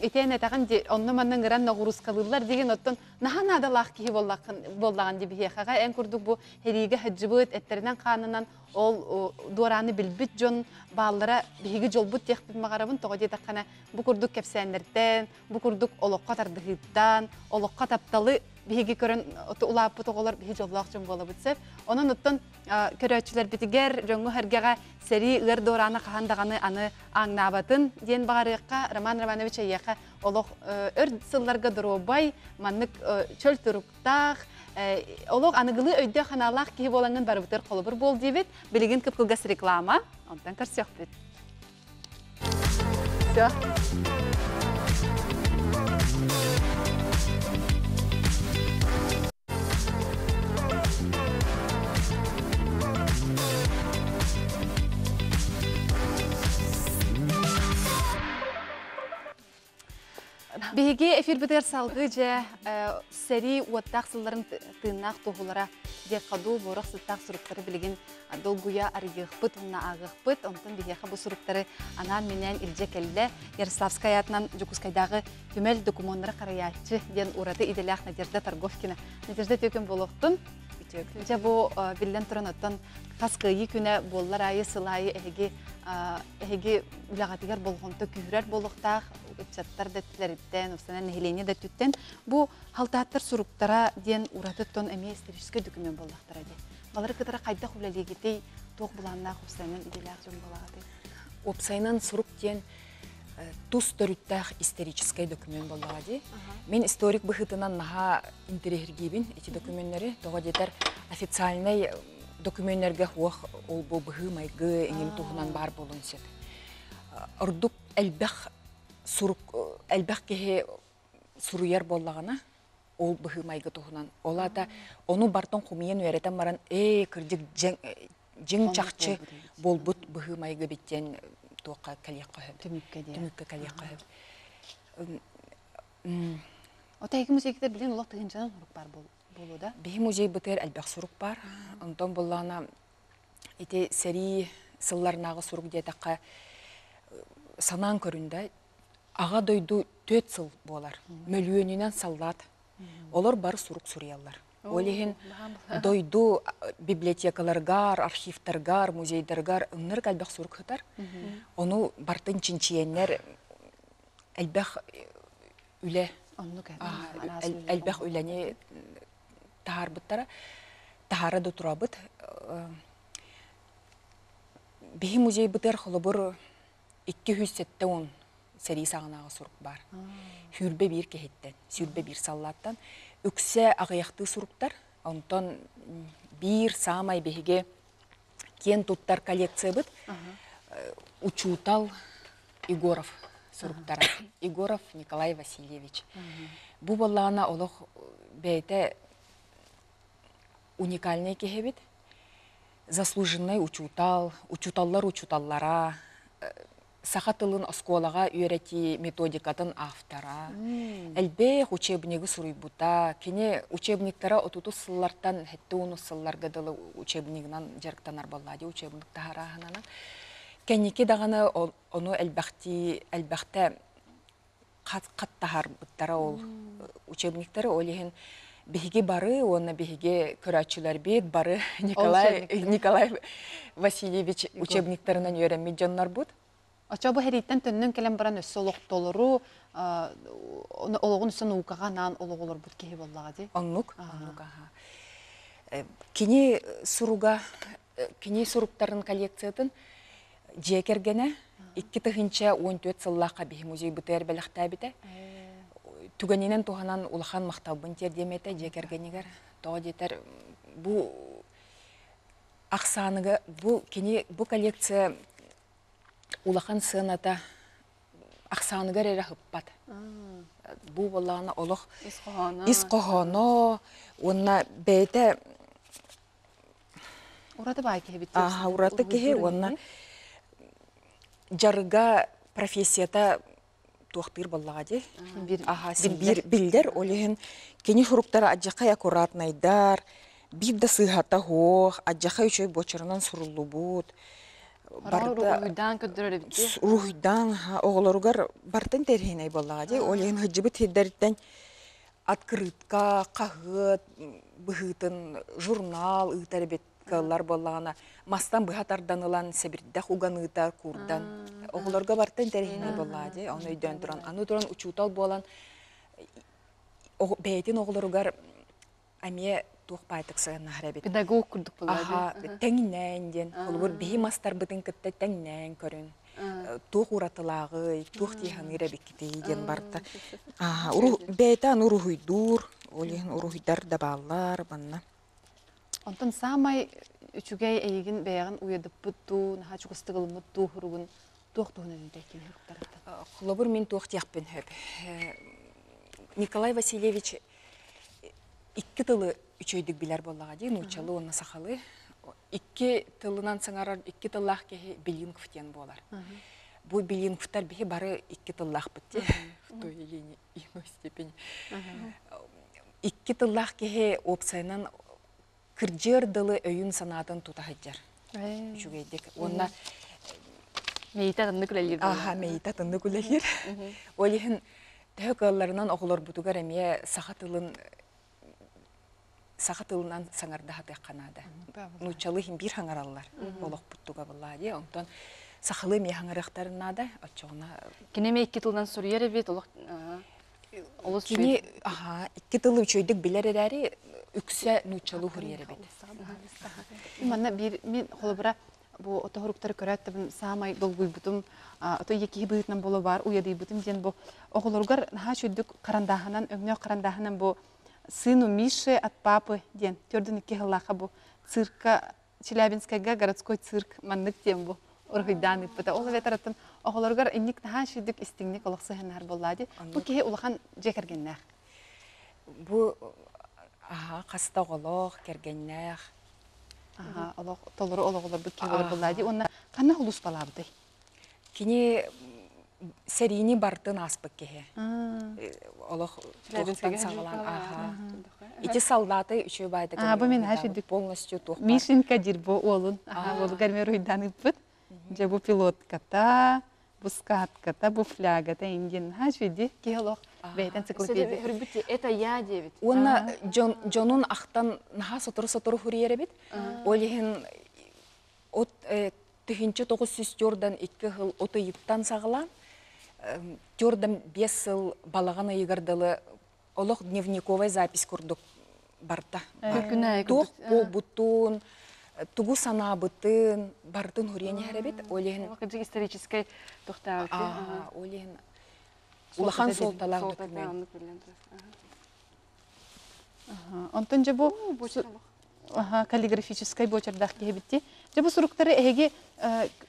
итиэн этэҕин ди онно манна ыҥыран ноҕуруускалыыллар диген оттон наһаа наадалаах киһи буоллаҕын ди биһиэхэҕэ эн курдук бу сэриигэ сылдьыбыт эттэринэн хаанынан ол дуорааны билбит дьон бааллара биһиги дьолбут диэхпин баҕарабын тоҕо диэтэххинэ бу курдук кэпсээннэртэн бу курдук олоххо тардыһыыттан олоххо тапталы биһиги көрөн улааппыт оҕолор биһи дьоллоох дьон буолабыт сөп онон оттон көрөөччүлэрбитигэр дьоҥҥо-сэргэҕэ сэрии ыар дуораана хаһан даҕаны аны ааҥнаабатын диэн баҕарыахха Роман Романович эйиэхэ олох өр сылларга доруобай маннык чөл туруктаах олох аныгылыы өйдөөх санаалаах киһи буолаҥҥын барыбытыгар холобур буол диибит билигин кып-кылгас реклама онтон көрсүөхпүт Все. Биһиги эфирбитигэр салгыы дьэ сэрии уоттаах сылларын тыыннаах туоһулара диэххэ дуу буорах сыттаах суруктары билигин долгуйа арыйыахпыт уонна ааҕыахпыт. Онтон биһиэхэ бу суруктары анаан-минээн илдьэ кэллэ Ярославскай аатынан Дьокуускайдааҕы түмэл докумуоннары харайааччы диэн ураты идэлээх Надежда Торговкина. Надежда үтүөкүн буолуохтун. Дьэ бу биллэн туран оттон хас кыайыы күнэ буоллар аайы сыл аайы эһиги эһиги үлэҕитигэр болҕомто күүһүрэр буолуохтаах ыччаттар да өттүлэриттэн, уопсайынан нэһилиэнньэ да өттүттэн бу халтааттар суруктара диэн ураты тон эмиэ историческай документ буоллахтара дии. Балары кытары хайдах үлэлиигитий, туох былааннаах уопсайынан идэлээх дьон буолаҕытый? Уопсайынан сурук диэн тус төрүттээх историческай документ буоллаҕа дии. Мин историк быһыытынан наһаа интэриэһиргиибин ити докуменнары. Тоҕо диэтэр официальнай докуменнарга хуох ол бу быһыы-майгы эҥин туһунан баар буолуон сөп. Ордук элбэх сурук элбэх киһи суруйар буоллаҕына ол быһыы-майгы туһунан. Ол аата ону бартан хомуйан үөрэтэн баран ээ кырдьык дьиҥ чахчы буолбут быһыы-майгы эбит диэн туохха кэлиэххэ сөп. Түмүккэ диэн. Түмүккэ кэлиэххэ сөп. Ота эһиги музейгитер билин олох тыһыынчанан сурук баар буолуо да? Биһи музейбытыгар элбэх сурук баар. Онтон буллаҕына ити сэрии сылларынааҕы сурук диэтэххэ санаан көрүн да Аҕа дойду түөрт сыл буолар. Мөлүйүөнүнэн саллаат. Олор бары сурук суруйаллар. Ол иһин дойду библиотекаларыгар, архивтарыгар, музейдарыгар ыннырык элбэх сурук сытар. Ону бартын чинчийэннэр элбэх үлэ элбэх үлэни таһаарбыттара. Таһаара да турабыт. Биһи музейбытыгар холобур 270 сэрии саҕанааҕы сурук баар. Сүүрбэ биир киһиттэн, сүүрбэ биир саллааттан. Үксэ аҕыйахтыы суруктар. Онтон биир саамай биһиги киэн туттар коллекциябыт учуутал Егоров суруктара. Егоров Николай Васильевич. Бу буоллаҕына олох бэйэтэ уникальнай киһи эбит. Заслуженнай учуутал, учууталлар учууталлара, саха тылын оскуолаҕа үөрэтии методикатын автора, элбэх учебнигы суруйбута. Кини учебниктара отутус сыллартан сэттэ уонус сылларга дылы учебнигынан дьарыктанар буолла дии учебник таһарааһынынан. Кэнники даҕаны ону элбэхтии элбэхтэ хаттаһарбыттара ол учебниктары ол иһин биһиги бары уонна биһиги көрөөччүлэрбит бары Николай Николай Васильевич учебниктарынан үөрэммит дьоннорбут. Оччо бу хэрииттэн төннөн кэлэн баран өссө олохтолору олоҕун өссө наукаҕа анаан олох олорбут киһи буоллаҕа дии. Оннук, оннук аха. Кини суруга, кини суруктарын коллекциятын Дьиэ кэргэнэ 2014 сыллаахха биһи музейбытыгар бэлэхтээбитэ. Түгэнинэн туһанан улахан махталбын тиэрдиэм этэ дьиэ кэргэнигэр. Тоҕо диэтэр бу ахсааныга бу кини бу коллекция улахан сыаната ахсааныгар эрэ ыппат. Бу буоллаҕына олох ис хоһооно уонна бэйэтэ Ураты баай киһи бит. Аха, ураты киһи уонна дьарыга профессията туохтыыр буоллаҕа дии. Аха, биир биллэр, ол иһин кини суруктара адьахай аккуратнайдар, биир да сыыһата суох, адьахай үчүгэй буочарынан суруллубут. Барыта уруһуйдаан көрдөрөр эбит дии. Уруһуйдаан оҕолоругар бартын тэрһинэй буоллаҕа дии. Ол иһин сылдьыбыт сирдэриттэн открытка, хаһыат быһыытын журнал ыытар эбит кыаллар буоллаҕына мастан быһа тардан ылан сэбирдэх уган ыытар куурдан оҕолорго бартын тэрһинэй буоллаҕа дии. Ону өйдөөн туран аны туран учуутал буолан бэйэтин оҕолоругар эмиэ туох баайтык сыһыаннаһар эбит. Педагог курдук буолар. Аха, тэҥнээн диэн. Холобур, биһи мастарбытын кытта тэҥнээн көрүн. Туох уратылааҕый, туох дии саныыр эбиккитий диэн барда. Аха, бэйэтэ аны уруһуйдуур, ол иһин уруһуйдар да бааллар манна. Онтон саамай үчүгэй эйигин бэйэҕин уйадыппыт дуу, наһаа чугастык ылыммыт дуу суругун туох туһунан этэ кини суруктарыттан? Холобур, мин туох диэхпин сөп. Николай Васильевич икки тылы үчүгэйдик билэр буоллаҕа дии, нууччалыы уонна сахалыы. Икки тылынан саҥарар икки тыллаах киһи билингв диэн буолар. Бу билингвтар биһи бары икки тыллаахпыт дии, в той или иной степени. Икки тыллаах киһи уопсайынан кырдьыар дылы өйүн-санаатын тута сылдьар. Үчүгэйдик. Уонна Мэйитэ атыннык үлэлиир. Аха, мэйитэ атыннык үлэлиир. Ол иһин төһө кыалларынан оҕолорбутугар эмиэ саха тылын саха тылынан саҥарда сатыахха наада. Нууччалыы иһин биир хаҥараллар олохпуттуга былаа дии. Онтон сахалыы эмиэ хаҥарыахтарын наада. Оччоҕуна Кини эмиэ икки тылынан суруйар эбит олох олус Кини аха икки тылы үчүгэйдик билэр эрээри үксэ нууччалыы суруйар эбит. Манна биир мин холобура бу отоһуруктары көрөөттөбүн саамай долгуйбутум ото ийэ киһи быһыытынан буола баар уйадыйбытым диэн бу оҕолоругар наһаа үчүгдүк харандааһынан өҥнөөх харандааһынан бу сыну Миши от папы диэн төрдүн икки сыллаахха бу цирка Челябинскайга городской цирк маннык диэн бу уруһуйдаан ыыппыта. Ол эбэтэр оттон оҕолоругар инник наһаа үчүгдүк истиҥник олох сыһыаннаһар буоллаа дии. Бу киһи улахан дьиэ кэргэннээх. Бу хаста оҕолоох, кэргэннээх. Олох толору олоҕолорбут киһи болар буоллаа дии. Уонна ханна улууспалаабытай? Кини сэриини бартын ааспыт киһи. Олох туохтан саҕалаан аха. Ити солдаты үчүгэй баайдык А, бу мин хаашидик полностью туох Мишенька диир бу уолун. Аха, уолугар мэр уйдан ыппыт. Дьэ бу пилотката, бу скатката, бу флягата индин хаашиди киһи олох бэйэтэн энциклопедия. Хөрбүт это я диэбит. Уонна дьонун ахтан наһаа сотору-сотору хуриер эбит. Ол иһин от 1904 2 сыл от ыйыттан саҕалаан төрдөн 5 сыл балаҕан ыйыгар дылы олох дневниковая запись курдук барда. Туох буолбутун, тугу санаабытын барытын хуриэн иһэр эбит. Ол иһин историческай тохтаабыт. Ол иһин улахан суолталаах документ. Онтон дьэ бу каллиграфическай буочардаах киһи Дьэ бу суруктары эһиги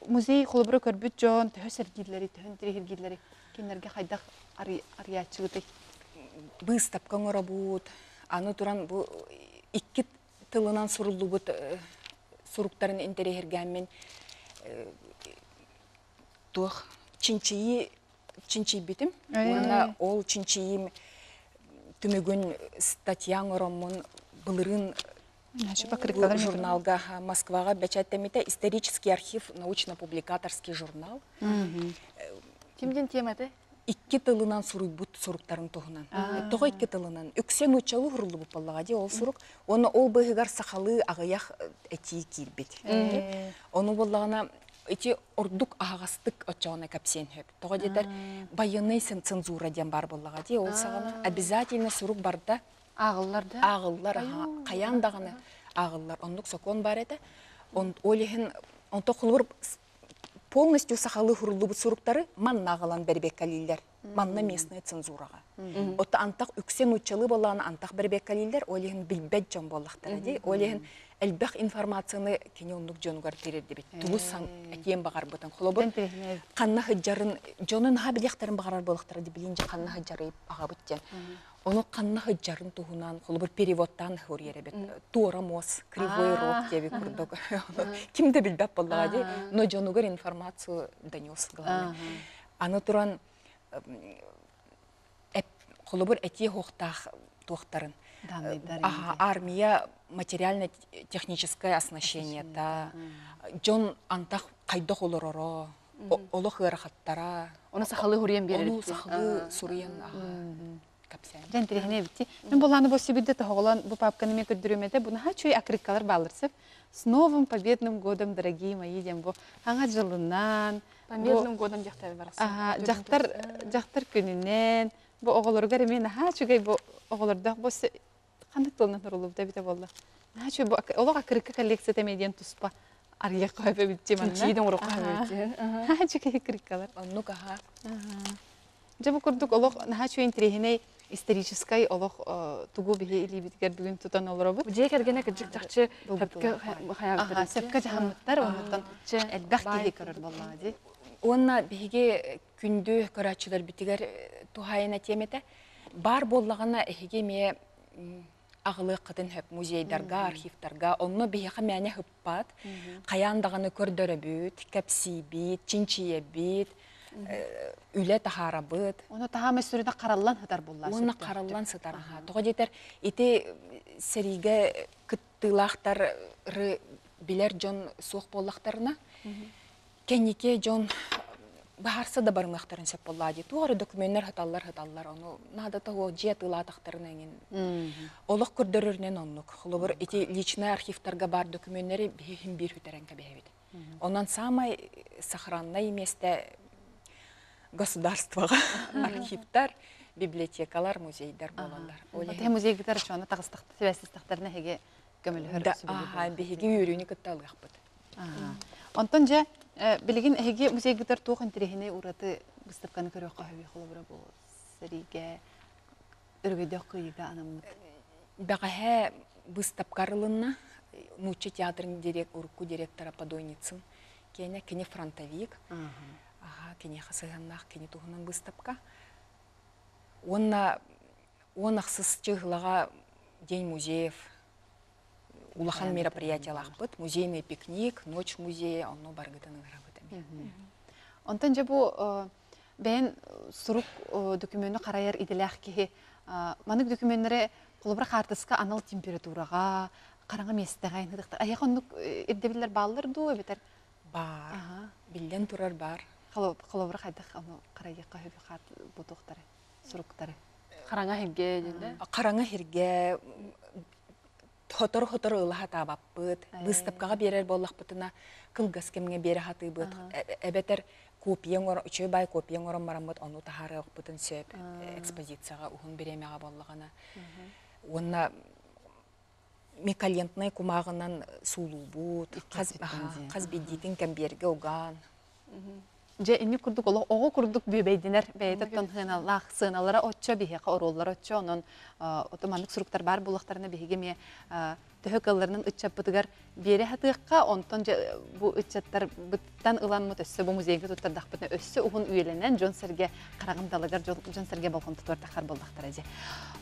музей холобура көрбүт дьон төһө сэргииллэри, төһө интириэһиргииллэри кинилэргэ хайдах арыйааччыбытый? Быыстапка оҥоробут. Аны туран бу икки тылынан суруллубут суруктарын интэриэһиргээммин туох чинчийии чинчийбитим. Уонна ол чинчийиим түмүгүн статья оҥороммун былырыын журналга Москваҕа бэчээттэммитэ исторический архив научно-публикаторский журнал. Ким диэн тематы? Икки тылынан суруйбут суруктарын туһунан. Тоҕо икки тылынан? Үксэ нууччалыы суруллубут буоллаҕа дии ол сурук. Уонна ол быыһыгар сахалыы аҕыйах этии киирбит. Ону буоллаҕына ити ордук аһаҕастык оччоҕуна кэпсиэн сөп. Тоҕо диэтэр байыаннай цензура диэн баар буоллаҕа дии ол саҕана обязательно сурук барда ааҕыллар да ааҕыллар хайаан даҕаны ааҕыллар оннук сокуон баар этэ ол иһин онто холобур полностью сахалыы суруллубут суруктары манна аҕалан бэрибиэккэлииллэр манна местная цензураҕа отто антах үксэ нууччалыы буоллаҕына антах бэрибиэккэлииллэр ол иһин билбэт дьон буоллахтара дии ол иһин элбэх информацияны кини оннук дьонугар тириэрдибит тугу этиэн баҕарбытын холобур ханна сылдьарын дьону наһаа билиэхтэрин баҕарар буоллахтара дии билин дьэ ханна сылдьарый аҕабыт диэн ону ханна сылдьарын туһунан холобур переводтаан суруйар эбит туора муос кривой рог диэбит курдук ким да билбэт буоллаҕа дии но дьонугар информацию донес главное аны туран холобур этиэ суохтаах туохтарын. Армия материально-техническое оснащениета, дьон антах хайдах олороро, олох ыарахаттара. Оны сахалыы хуруйан биэрэр. Ону сахалыы суруйан кэпсээн. Дьэн тирихине эбитти. Мен болланы бу сибидде тоһоҕолон бу папканы мен көрдөрүмэте бу наһаа чүй акрыккалар бааллар сөп. С новым победным годом, дорогие мои диэн бу хаҥа дьылынан Победным годом дьахтар барахсан. Аха, дьахтар дьахтар күнүнэн бу оҕолоругар эмиэ наһаа үчүгэй бу оҕолордоох бу ханнык тылынан суруллубута эбитэ буолла. Наһаа үчүгэй бу олох акырыкка коллекцията эмиэ диэн туспа арыйыахха сөп эбит манна. Чинчийдин оҥоруохха сөп эбит. Наһаа үчүгэй акырыккалар. Оннук аха. Дьэ бу курдук олох наһаа үчүгэй интэриэһинэй историческай олох тугу биһи илиибитигэр бүгүн тутан олоробут. Дьиэ кэргэнэ кырдьык чахчы сөпкө хайаабыттар. Сөпкө дьаһаммыттар, оннуттан элбэх киһи көрөр буоллаҕа дии. Уонна биһиги күндү көрөөччүлэрбитигэр туһаайан этиэм этэ. Баар буоллаҕына эһиги эмиэ аҕылыаххытын сөп музейдарга, архивтарга. Онно биһиэхэ мээнэ ыппат. Хайаан даҕаны көрдөрөбүт, кэпсиибит, чинчийэбит, үлэ таһаарабыт. Ону таһаамай сүрүнэ хараллан сытар буолла. Уонна хараллан сытар. Тоҕо диэтэр ити сэриигэ кыттыылаахтары билэр дьон суох буоллахтарына, кэнники дьон баһаарса да барымыахтарын сөп буоллаа дии. Туох эрэ докуменнар сыталлар сыталлар, ону наадата суох дьиэ атыылаатахтарына эҥин. Олох көрдөрөрүнэн оннук. Холобур, ити личный архивтарга баар докуменнары биһи биир сүтэрэн кэбиһэбит. Онон самай сохранное место государствоҕа архивтар, библиотекалар, музейдар буолаллар. Ол музейгытар чону таҕыстахта сибээстэстахтарына эһиги көмөлөһөр Да, биһиги үөрүүнү кытта ылыахпыт. Онтон дьэ, билигин эһиги музейгытар туох интэриэһинэй ураты выставканы көрүөххэ сөбүй холобура бу сэриигэ өрөгөйдөөх кыайыыга анаммыт? Бэҕэһээ быыстапка арылынна. Нуучча театрын урукку директора Подойницын киэнэ кини фронтовик. Аха, киниэхэ сыһыаннаах кини туһунан быыстапка. Уонна уон ахсыс чыһылаҕа День музеев улахан мероприятиялаахпыт. Музейный пикник, ночь музея, онно баргытын ыҥырабыт эмиэ. Онтон дьэ бу бэйэн сурук докумену харайар идэлээх киһи маннык докуменнары холобура хаартыска анал температураҕа, хараҥа миэстэҕэ ыһыахтар. Эһиэхэ оннук ирдэбиллэр бааллар дуу эбэтэр? Баар. Биллэн турар баар. Холобура хайдах ону харайыахха сөбүй хаат бутуохтары, суруктары? Хараҥа хиргэ диэн Хараҥа хиргэ хотору-хотору ыла сатаабаппыт. Быыстапкаҕа биэрэр буоллахпытына, кылгас кэмҥэ биэрэ сатыыбыт. Эбэтэр копия оҥоро, үчүгэй баай копия оҥорон бараммыт ону таһаарыахпытын сөп экспозицияҕа уһун бириэмэҕэ буоллаҕына. Уонна микалентнай кумааҕынан суулуубут, хас биирдиитин кэмбиэргэ угаан. Дьэ, инник курдук олох оҕо курдук бүөбэйдинэр бэйэтэ оттон сыаналаах сыаналара оччо биһиэхэ оруоллара оччо онон ото маннык суруктар баар буоллахтарына биһиги эмиэ төһө кыалларынан ыччаппытыгар биэрэ сатыахха онтон дьэ бу ыччаттарбыттан ыламмыт өссө бу музейга туттардахпытына өссө уһун үйэлэнэн дьон-сэргэ хараҕын далыгар дьон-сэргэ болҕомтотугар тахар буоллахтара дьэ.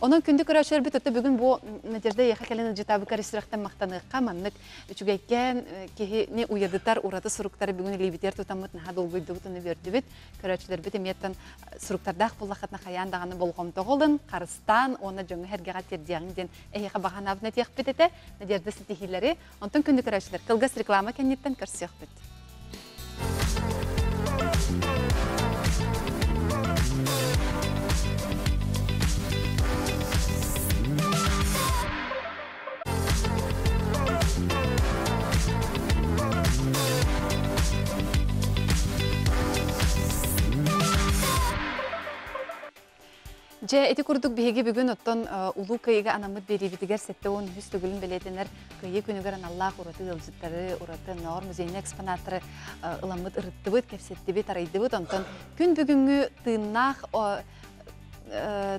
Онон күндү көрөөччүлэрбит өттө бүгүн бу Надежда эйиэхэ кэлэн ыдьытаабыкка сүрэхтэн махтаныахха маннык Үчүгэйкээн киһини уйадытар ураты суруктары бүгүн илиибитигэр тутаммыт наһаа долгуйдубут уонна үөрдүбүт. Көрөөччүлэрбит эмиэттэн суруктардаах буоллаххытына хайаан даҕаны болҕомтоҕо ылын, харыстаан уонна дьоҥҥо-сэргэҕэ тиэрдиэҕиҥ диэн эһиэхэ баҕа санаабытын этиэхпит этэ. Надежда ситиһиилэри. Онтон күндү көрөөччүлэр, кылгас реклама кэнниттэн көрсүөхпүт. Дьэ, ити курдук биһиги бүгүн оттон Улуу Кыайыыга анаммыт биэриибитигэр 73 төгүлүн бэлиэтэнэр Кыайыы күнүгэр аналлаах ураты ыалдьыттары, ураты ноор музейнай экспонаттары ыламмыт ырыттыбыт, кэпсэттибит, арыйдыбыт. Онтон күн бүгүҥҥү тыыннаах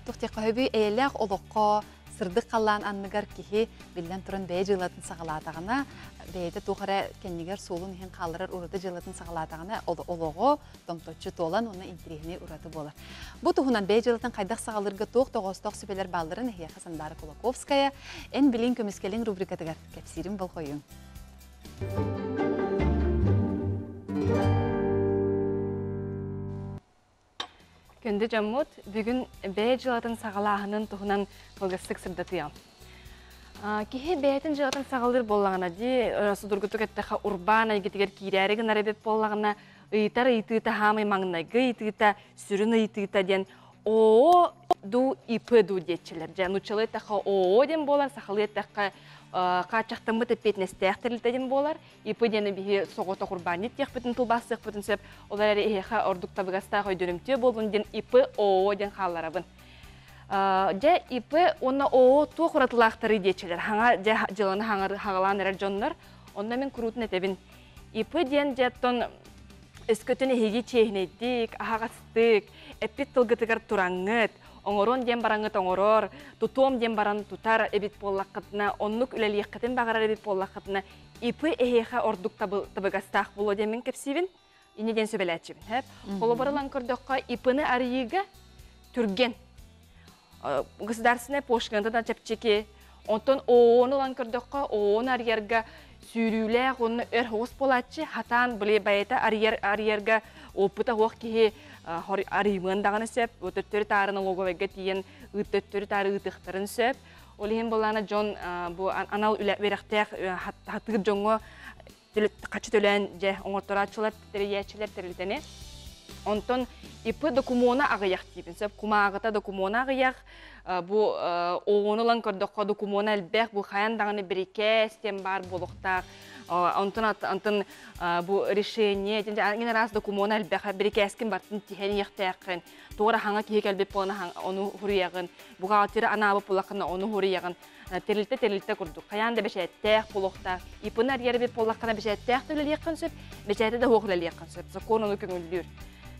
туох диэххэ сөбүй, эйэлээх олоххо сырдык халлаан анныгар киһи биллэн туран бэйэ дьыалатын саҕалаатаҕына, бэйэтэ туох эрэ кэннигэр суолун иһин хаалларар ураты дьыалатын саҕалаатаҕына олоҕо томточчу туолан уонна интэриэһинэй ураты буолар. Бу туһунан бэйэ дьыалатын хайдах саҕалыырга туох тоҕоостоох сүбэлэр баалларын эһиэхэ Сандаара Кулаковская «Эн билиҥ көмүскэлиҥ» рубрикатыгар кэпсиирин болҕойуҥ. Күндү дьоммут, бүгүн бэйэ дьыалатын саҕалааһынын туһунан кылгастык сырдатыам. Киһи бэйэтин дьыалатын саҕалыыр буоллаҕына дии, судургутук эттэххэ урбаан эйгэтигэр киирээри гынар эбит буоллаҕына, ыйытар ыйытыыта хаамай маҥнайгы ыйытыыта, сүрүн ыйытыыта диэн ООО дуу, ИП дуу диэччилэр. Дьэ, нууччалыы эттэххэ ООО диэн буолар, сахалыы эттэххэ хааччахтаммыт эппиэтинэстээх тэрилтэ диэн буолар. ИП диэни биһи соҕотох урбаанньыт диэхпитин тылбаастыахпытын сөп. Ол эрээри эһиэхэ ордук табыгастаах өйдөнүмтүө буоллун диэн ИП ООО диэн хаалларабын. Дьэ, ИП уонна ООО туох уратылаахтарый диэччилэр. Хаҥа дьэ дьыаланы хаҥалаан эрэр дьоннор. Онно мин куруутун этэбин. ИП диэн дьэ оттон өскөтүн эһиги чиэһинэйдик, аһаҕастык, эппит тылгытыгар тураҥҥыт, оҥорон диэн бараҥҥыт оҥорор, тутуом диэн баран тутар эбит буоллаххытына, оннук үлэлиэххитин баҕарар эбит буоллаххытына, ИП эһиэхэ ордук табыгастаах буолуо диэн мин кэпсиибин. Инньэ диэн сүбэлээччибин. Холобур ылан көрдөххө, ИП-ны арыйыыга түргэн. Государственная пошлината да чэпчэки. Онтон ООН ылан көрдөххө, ООН арыйарга сүүрүүлээх уонна өр соҕус буолааччы, хатаан били байата арыйар арыйарга опыта суох киһи арыймыан даҕаны сөп. Төттөрү таары налоговайга тиийэн төттөрү таары ыытыахтарын сөп. Ол иһин былаана дьон бу анал үлэ үөрэхтээх хатыыр дьоҥҥо хачы төлөөн дьэ оҥорторааччылар, тэрийээччилэр тэрилтэни. Онтон ИП докумуона аҕыйах диибин сөп. Кумааҕыта докумуона аҕыйах, бу оҕону ылан көрдөххө докумуона элбэх, бу хайан даҕаны бирикээс диэн баар буолуохтаах. Онтон антон бу решение, ген араас докумуона элбэх, бирикээскин бартын тиһэн иэхтээххин, туора хаҥа киһи кэлбит буолан ону хуруйаҕын, бухгалтера анаабыт буоллаххына ону хуруйаҕын. Тэрилтэ тэрилтэ курдук хайаан да бэчээттээх буолуохтаах. ИП-ны арыйар эбит буоллаххына бэчээттээх да үлэлиэххин сөп, бэчээти да суох үлэлиэххин сөп. Закон ону көҥүллүүр.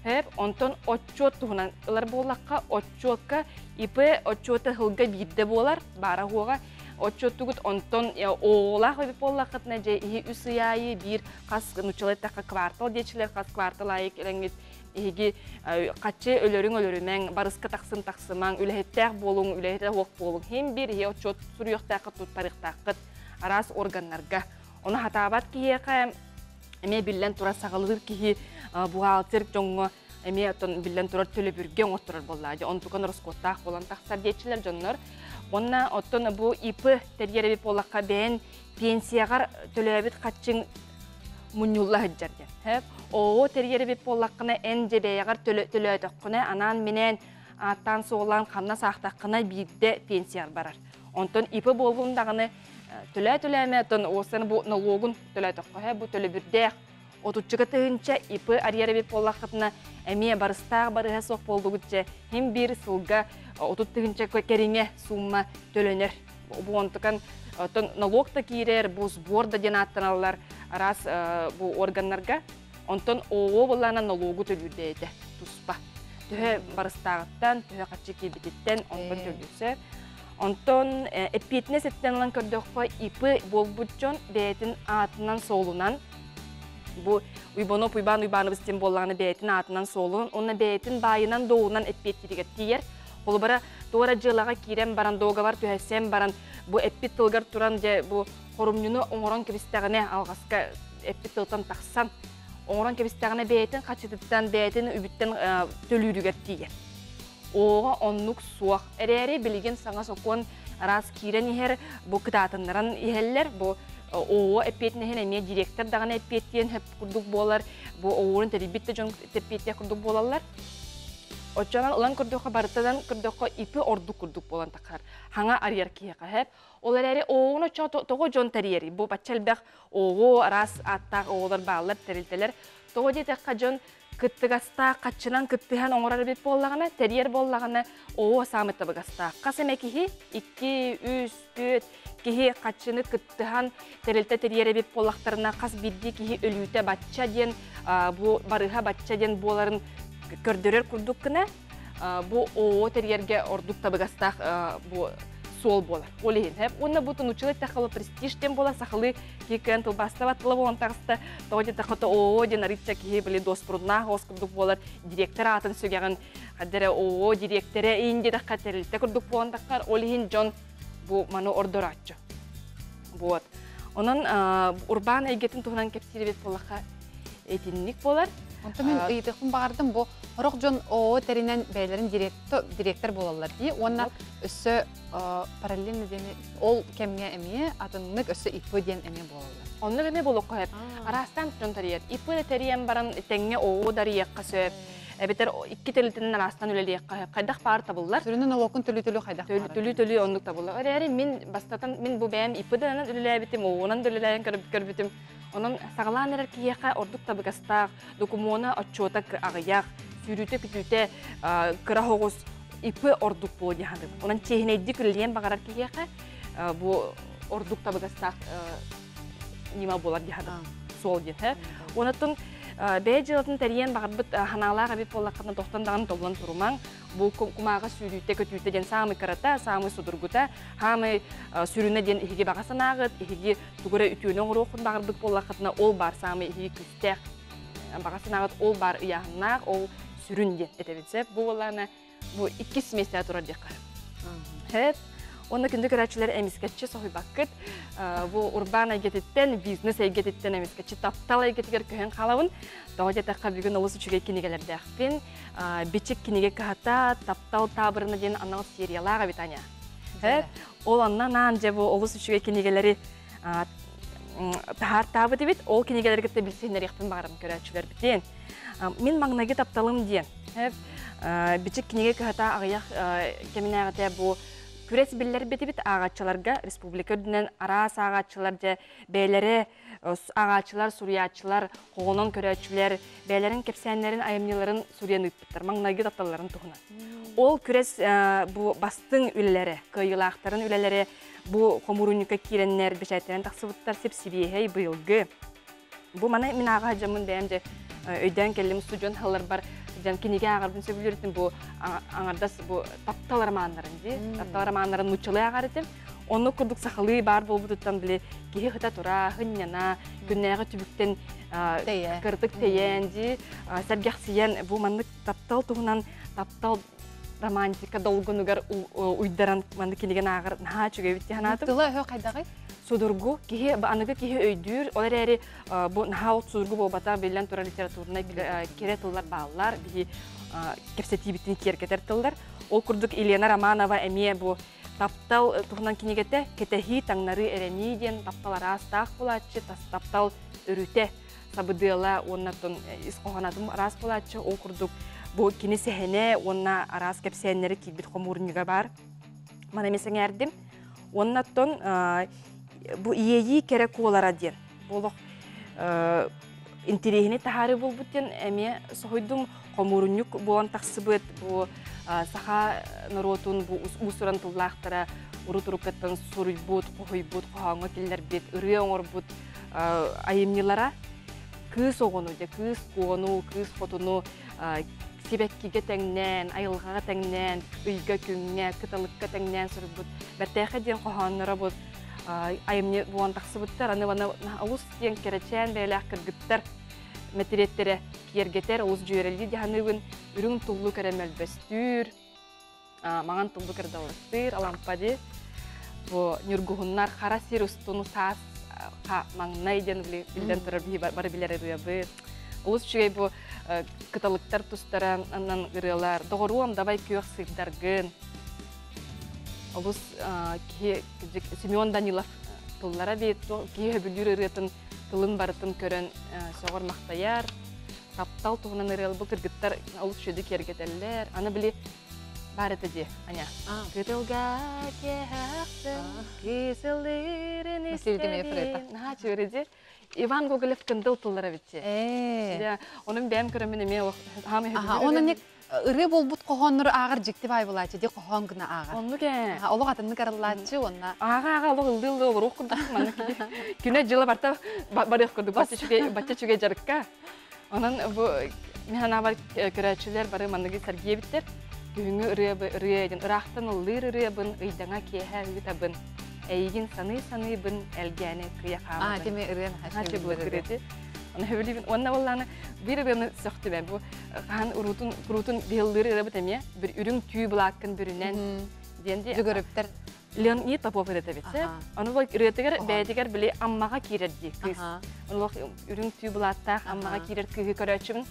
Хэп, онтон отчуот туһунан ылар буоллахха, отчуокка ИП отчуота сылга биирдэ буолар, баара суоҕа. Отчуоттугут онтон оҕолоох эбит буоллаххытына, дьэ иһи үс ый аайы биир хас нуччалыы эттэххэ квартал диэчилэр, хас квартал аайы кэлэҥҥит Эһиги хаччы өлөрүҥ өлөрүмэҥ, барыска тахсын тахсымаҥ, үлэһиттээх буолуҥ, үлэһитэ суох буолуҥ. Хим биир иһи отчуот суруйуохтааххыт, туттарыахтааххыт араас органнарга. Ону хатаабат киһиэхэ эмиэ биллэн турар саҕалыыр киһи бухгалтер дьоҥҥо эмиэ оттон биллэн турар төлөбүргэ оҥотторор буоллаа. Дьэ онтукан ороскуоттаах буолан тахсар диэччилэр дьоннор. Уонна оттон бу ИП тэрийэр эбит буоллахха бэйэн пенсияҕар төлөөбүт хаччыҥ мунньулла сылдьар диэн. Хэп. Оо тэрийэр эбит буоллаххына эн дьэ бэйэҕэр төлөөтөххүнэ анаан-минээн ааттаан суоллаан хамнас аахтаххына биирдэ пенсияҕар барар. Онтон ИП буоллун даҕаны төлөө төлөөмө оттон уоссаны бу налогун төлөөтөххө һэ бу төлөбүрдээх отуччука тыһыынча ИП арыйар эбит буоллаххытына эмиэ барыстаах барыһа суох буоллугут дьэ хим биир сылга 30 тыһыынча кэриҥэ сумма төлөнөр. Бу онтукан оттон налог да киирэр, бу сбор да диэн ааттаналлар араас бу органнарга. Онтон ООО былаана налогу төлүүрдэ туспа. Төһө барыстааҕыттан, төһө хаччы киирбититтэн онтон төлүүрсэ. Онтон эппиэтинэс өттүнэн ылан көрдөххө, ИП буолбут дьон бэйэтин аатынан суолунан бу Уйбанов Уйбаан Уйбаанабыс диэн буоллаҕына бэйэтин аатынан суолунан уонна бэйэтин баайынан доҕунан эппиэттииригэр тиийэр. Холобура, туора дьыалаҕа киирэн баран, договор түһэрсэн баран, бу эппит тылгар туран, дьэ, бу хорумньуну оҥорон кэбистэҕинэ, алҕаска эппит тылтан тахсан, оҥорон кэбистэҕинэ бэйэтин хаччытыттан, бэйэтин үбүттэн төлүүрүгэр тиийэр. Оҕо оннук суох. Эрээри билигин саҥа сокуон араас киирэн иһэр, бу кытаатыннаран иһэллэр, бу ООО эппиэтинэһин эмиэ директор даҕаны эппиэттиэн сөп курдук буолар, бу ООО-ну тэрийбит да дьон эппиэттиэх курдук буолаллар. Оччонон ылан көрдөххө барытынан көрдөххө ипи ордук курдук буолан тахсар. Хаҥа арыйар киһиэхэ хэп. Ол эрээри ооҕун оччо тоҕо дьон тэрийэрий? Бу бачча элбэх оҕо араас ааттаах оҕолор бааллар, тэрилтэлэр. Тоҕо диэтэххэ дьон кыттыгастаах, хаччынан кыттыһан оҥорор эбит буоллаҕына, тэрийэр буоллаҕына, оо саамай табыгастаах. Хас эмэ киһи, икки, үс, түөрт киһи хаччыны кыттыһан тэрилтэ тэрийэр эбит буоллахтарына, хас биирдии киһи өлүүтэ бачча диэн, бу барыһа бачча диэн буоларын көрдөрөр курдук гына, бу ООО тэрийэргэ ордук табыгастаах бу суол буолар. Ол иһин, уонна бу тунуччулар тэххэ престиж диэн буолар, сахалыы киһи тылбаастабат тыла буолан таҕыста, тоҕо диэтэххэ ООО диэн арыычча киһи били дуоспуруннаах оҕус курдук буолар, директор аатын сүгэҕин, хаддара ООО дириэктэрэ иин диэтэххэ тэрилтэ курдук буолан таххар, ол иһин дьон бу маны ордорааччы. Вот. Онон урбаан эйгэтин туһунан кэпсиир эбит буоллахха итинник буолар. Онтон мин ыйытыахпын баҕардым, бу сорох дьон ООО тэринэн бэйэлэрин директор буолаллар дии уонна өссө параллельно диэни ол кэмҥэ эмиэ атыннык өссө ИП диэн эмиэ буолаллар. Оннук эмиэ буолуохха сөп. Араастаан дьон тэрийэр. ИП тэрийэн баран тэҥҥэ ООО дарыйыахха сөп. Эбэтэр икки тэрилтэнэн араастаан үлэлиэххэ сөп. Хайдах баар табыллар. Сүрүнүн нолуоккун төлүү-төлүү хайдах баар. Төлүү-төлүү оннук табыллар. Эрээри мин бастатан мин бу бэйэм ИП-данан үлэлээбитим, ООО-нан да үлэлээн көрбүтүм. Онон саҕалаан эрэр киһиэхэ ордук табыгастаах, докумуона отчуота аҕыйах, сүүрүүтэ-күтүүтэ кыра соҕус ИП ордук буолуо дии саныыбын. Онон чиэһинэйдик үлэлиэн баҕарар киһиэхэ бу ордук табыгастаах ньыма буолар дии саныыбын. Суол диэн. Онон бэйэ дьыалатын тэрийэн баҕарбыт ханаалаах эбит буоллаххына тохтон даҕаны толлон турумаҥ. Бу кумааҕы сүүрүүтэ көтүүтэ диэн саамай кырата, саамай судургута, саамай сүрүнэ диэн иһиги баҕа санааҕыт, иһиги тугу эрэ үтүөнү оҥоруоххун баҕарбыт буоллаххытына, ол баар саамай иһиги күүстээх баҕа санааҕыт ол баар ыйааһыннаах, ол сүрүн диэн этэбин сөп. Бу буоллаҕына бу иккис миэстэҕэ турар диэххэ сөп. Уонна күндү көрөөччүлэр эмискэччи соһуйбаккыт. Бу урбаан эйгэтиттэн, бизнес эйгэтиттэн эмискэччи таптал эйгэтигэр көһөн хаалабын. Тоҕо диэтэххэ бүгүн олус үчүгэй кинигэлэрдээхпин. Бичик кинигэ кыһата Таптал таабырына диэн анал сериялаах эбит Аня. Ол онно анаан дьэ бу олус үчүгэй кинигэлэри таһаартаабыт эбит. Ол кинигэлэри кытта билсиһиннэриэхпин баҕарабын көрөөччүлэрбитин. Мин маҥнайгы тапталым диэн. Бичик кинигэ кыһата аҕыйах кэминээҕитэ бу күрэс биллэрбитибит ааҕааччыларга республика үрдүнэн араас ааҕааччылар дьэ бэйэлэрэ ааҕааччылар, суруйааччылар, хоҕонон көрөөччүлэр бэйэлэрин кэпсээннэрин, айымньыларын суруйан ыыппыттар маҥнайгы тапталларын туһунан. Ол күрэс бу бастыҥ үлэлэрэ, кыайыылаахтарын үлэлэрэ бу хомуурунньукка киирэннэр бэчээттэнэн тахсыбыттар сип-сибиэһэй быйылгы. Бу маны мин ааҕа дьоммун бэйэм дьэ өйдөөн кэллим устудьуон халларбар дьон кинигэ ааҕарбын сөбүлүүр бу аҥардас бу таптал романнарын дии таптал романнарын нууччалыы ааҕар этим оннук курдук сахалыы баар буолбутуттан били киһи хыта тура хынньана күннээҕи түбүктэн кырдык тэйэн дии сэргэхсийэн бу маннык таптал туһунан таптал романтика долгунугар уйдаран маннык кинигэни ааҕар наһаа үчүгэйбит дии санаатым. Тыла өһө хайдаҕый? Судургу киһи аныгы киһи өйдүүр, ол эрээри бу наһаа судургу буолбата биллэн турар литературнай кэрэ тыллар бааллар, биһи кэпсэтиибитин киэргэтэр тыллар. Ол курдук Елена Романова эмиэ бу таптал туһунан кинигэтэ Кэтэһии, таҥнарыы, эрэнии диэн таптал араастаах буолааччы, таптал өрүтэ сабыдыала уонна ис хоһоонатым араас буолааччы. Ол курдук бу кини сэһэнэ уонна араас кэпсээннэри киирбит хомуурунньуга баар. Маны эмиэ сэҥээрдим. Уонна оттон бу иэйии кэрэ куолара диэн бу олох интириэһини таһаарыы буолбут диэн эмиэ соһуйдум. Хомуурунньук буолан тахсыбыт бу саха норуотун бу уус-уран тыллаахтара урут-уруккаттан суруйбут, хоһуйбут, хоһооҥҥо киллэрбит, ырыа оҥорбут айымньылара кыыс оҕону, дьэ кыыс куону, кыыс хотуну сибэккигэ тэҥнээн, айылҕаҕа тэҥнээн, ыйга, күҥҥэ, кыталыкка тэҥнээн суруйбут бэртээхэй диэн хоһоонноро бу айымньы буолан тахсыбыттар. Аны аны олус диэн кэрэчээн бэйэлээх кыргыттар мэтириэттэрэ киэргэтэр, олус дьүөрэлии дьаһаныыбын, үрүҥ туллук эрэ мөлбөстүүр, маҥан туллук эрэ далластыыр, алампа дии. Бу ньургуһуннар хара сир устун саас маҥнай диэн биллэн турар биһи бары билэр ырыабыт. Олус үчүгэй бу кыталыктар тустара аннан ырыалар. Доҕоруом, давай күөх сыырдаргын. Олус киһи Семен Данилов тыллара бит киһи сөбүлүүр ырыатын тылын барытын көрөн сөҕөр махтайар. Таптал туһунан ырыал бу кыргыттар олус үчүгэйдик киэргэтэллэр. Аны били баар этэ дии, Аня. Кытылга киэһэхсин кисылырын истэбин. Наһаа үчүгэй дии. Иван Гоголев кындыл тыллара битти. Онун бэйэм көрөммүн эмиэ хаамы Онон ырыа буолбут хоһооннору ааҕар дьикти баай булааччы ди хоһоон гына ааҕар. Оннук ээ. Олох атыннык арыллааччы уонна ааҕа-ааҕа олох ыллыы-ыллыы олоруох курдук маннык күнэ-дьыла барта барыах курдук бачча үчүгэй бачча үчүгэй дьарыкка. Онон бу мин санаабар көрөөччүлэр бары манныгы сэргиэбиттэр. Күһүҥҥү ырыа ырыа диэн ыраахтан ыллыыр ырыабын ыйдаҥа киэһэ ыытабын. Эйигин саныы-саныыбын элгээни кыйа хаамабын. Аа, тими ырыа наһаа үчүгэй. Оны сөбүлүүбүн. Уонна буоллааны биир ырыаны сөхтүбэ. Бу хаһан уруутун куруутун биһыллыыр ырыабыт эмиэ бір үрүҥ түү былааккын бүрүнэн диэн ди. Жүгөрүптэр. Леонид Попов ырыата эбит. Ону бұл ырыатыгар бэйэтигэр били Аммаҕа киирэр дии кыыс. Ону үрүҥ түү былааттаах Аммаҕа киирэр кыыһы көрөөччүбүн.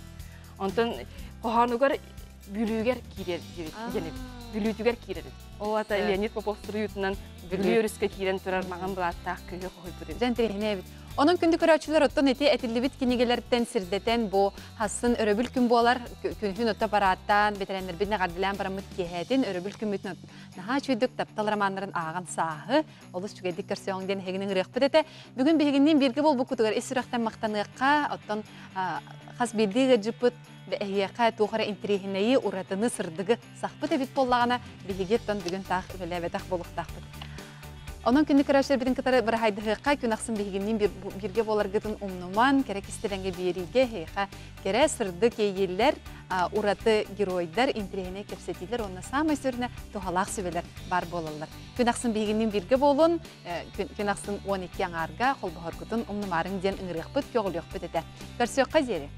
Онтон хоһоонугар Бүлүүгэр киирэр диэн Бүлүүтүгэр киирэр. Ол ата Леонид Попов суруйуутунан Бүлүү өрүскэ киирэн турар маҥан былааттаах кыыһы хоһуйбут эбит. Дьэн тириһинэ эбит. Онон күндү көрөөччүлэр оттон ити этиллибит кинигэлэртэн сирдэтэн бу хассын өрөбүл күн буолар күнүһүн отто парааттаан бэтэрэннэрбит эҕэрдэлээн бараммыт киэһэтин өрөбүл күммүтүн наһаа үчүгэйдик таптал романнарын ааҕан сааһы олус үчүгэйдик көрсөҕүҥ диэн эһигини ыҥырыахпыт этэ. Бүгүн биһигинниин бииргэ буолбуккутугар ис сүрэхтэн махтаныахха, оттон хас биирдии ыалдьыппыт эһиэхэ туох эрэ интэриэһинэйи, уратыны, сырдыгы сахпыт эбит буоллаҕына, биһиги оттон бүгүн таах үлэлээбэтэх буолуохтаахпыт. Онон күнү көрөөччүлэрбитин кытары быраһайдаһыахха, күн ахсын биһигинниин бииргэ буоларгытын умнуман, кэрэ кистэлэҥҥэ биэриигэ эһиэхэ кэрэ, сырдык иэйиилэр, ураты геройдар, интэриэһинэй кэпсэтиилэр уонна саамай сүрүнэ туһалаах сүбэлэр баар буолаллар. Күн ахсын биһигинниин бииргэ буолун, күн ахсын 12 аҥаарга холбоһоргутун умнумаарыҥ диэн ыҥырыахпыт, көҕүлүөхпүт этэ. Көрсүөххэ диэри!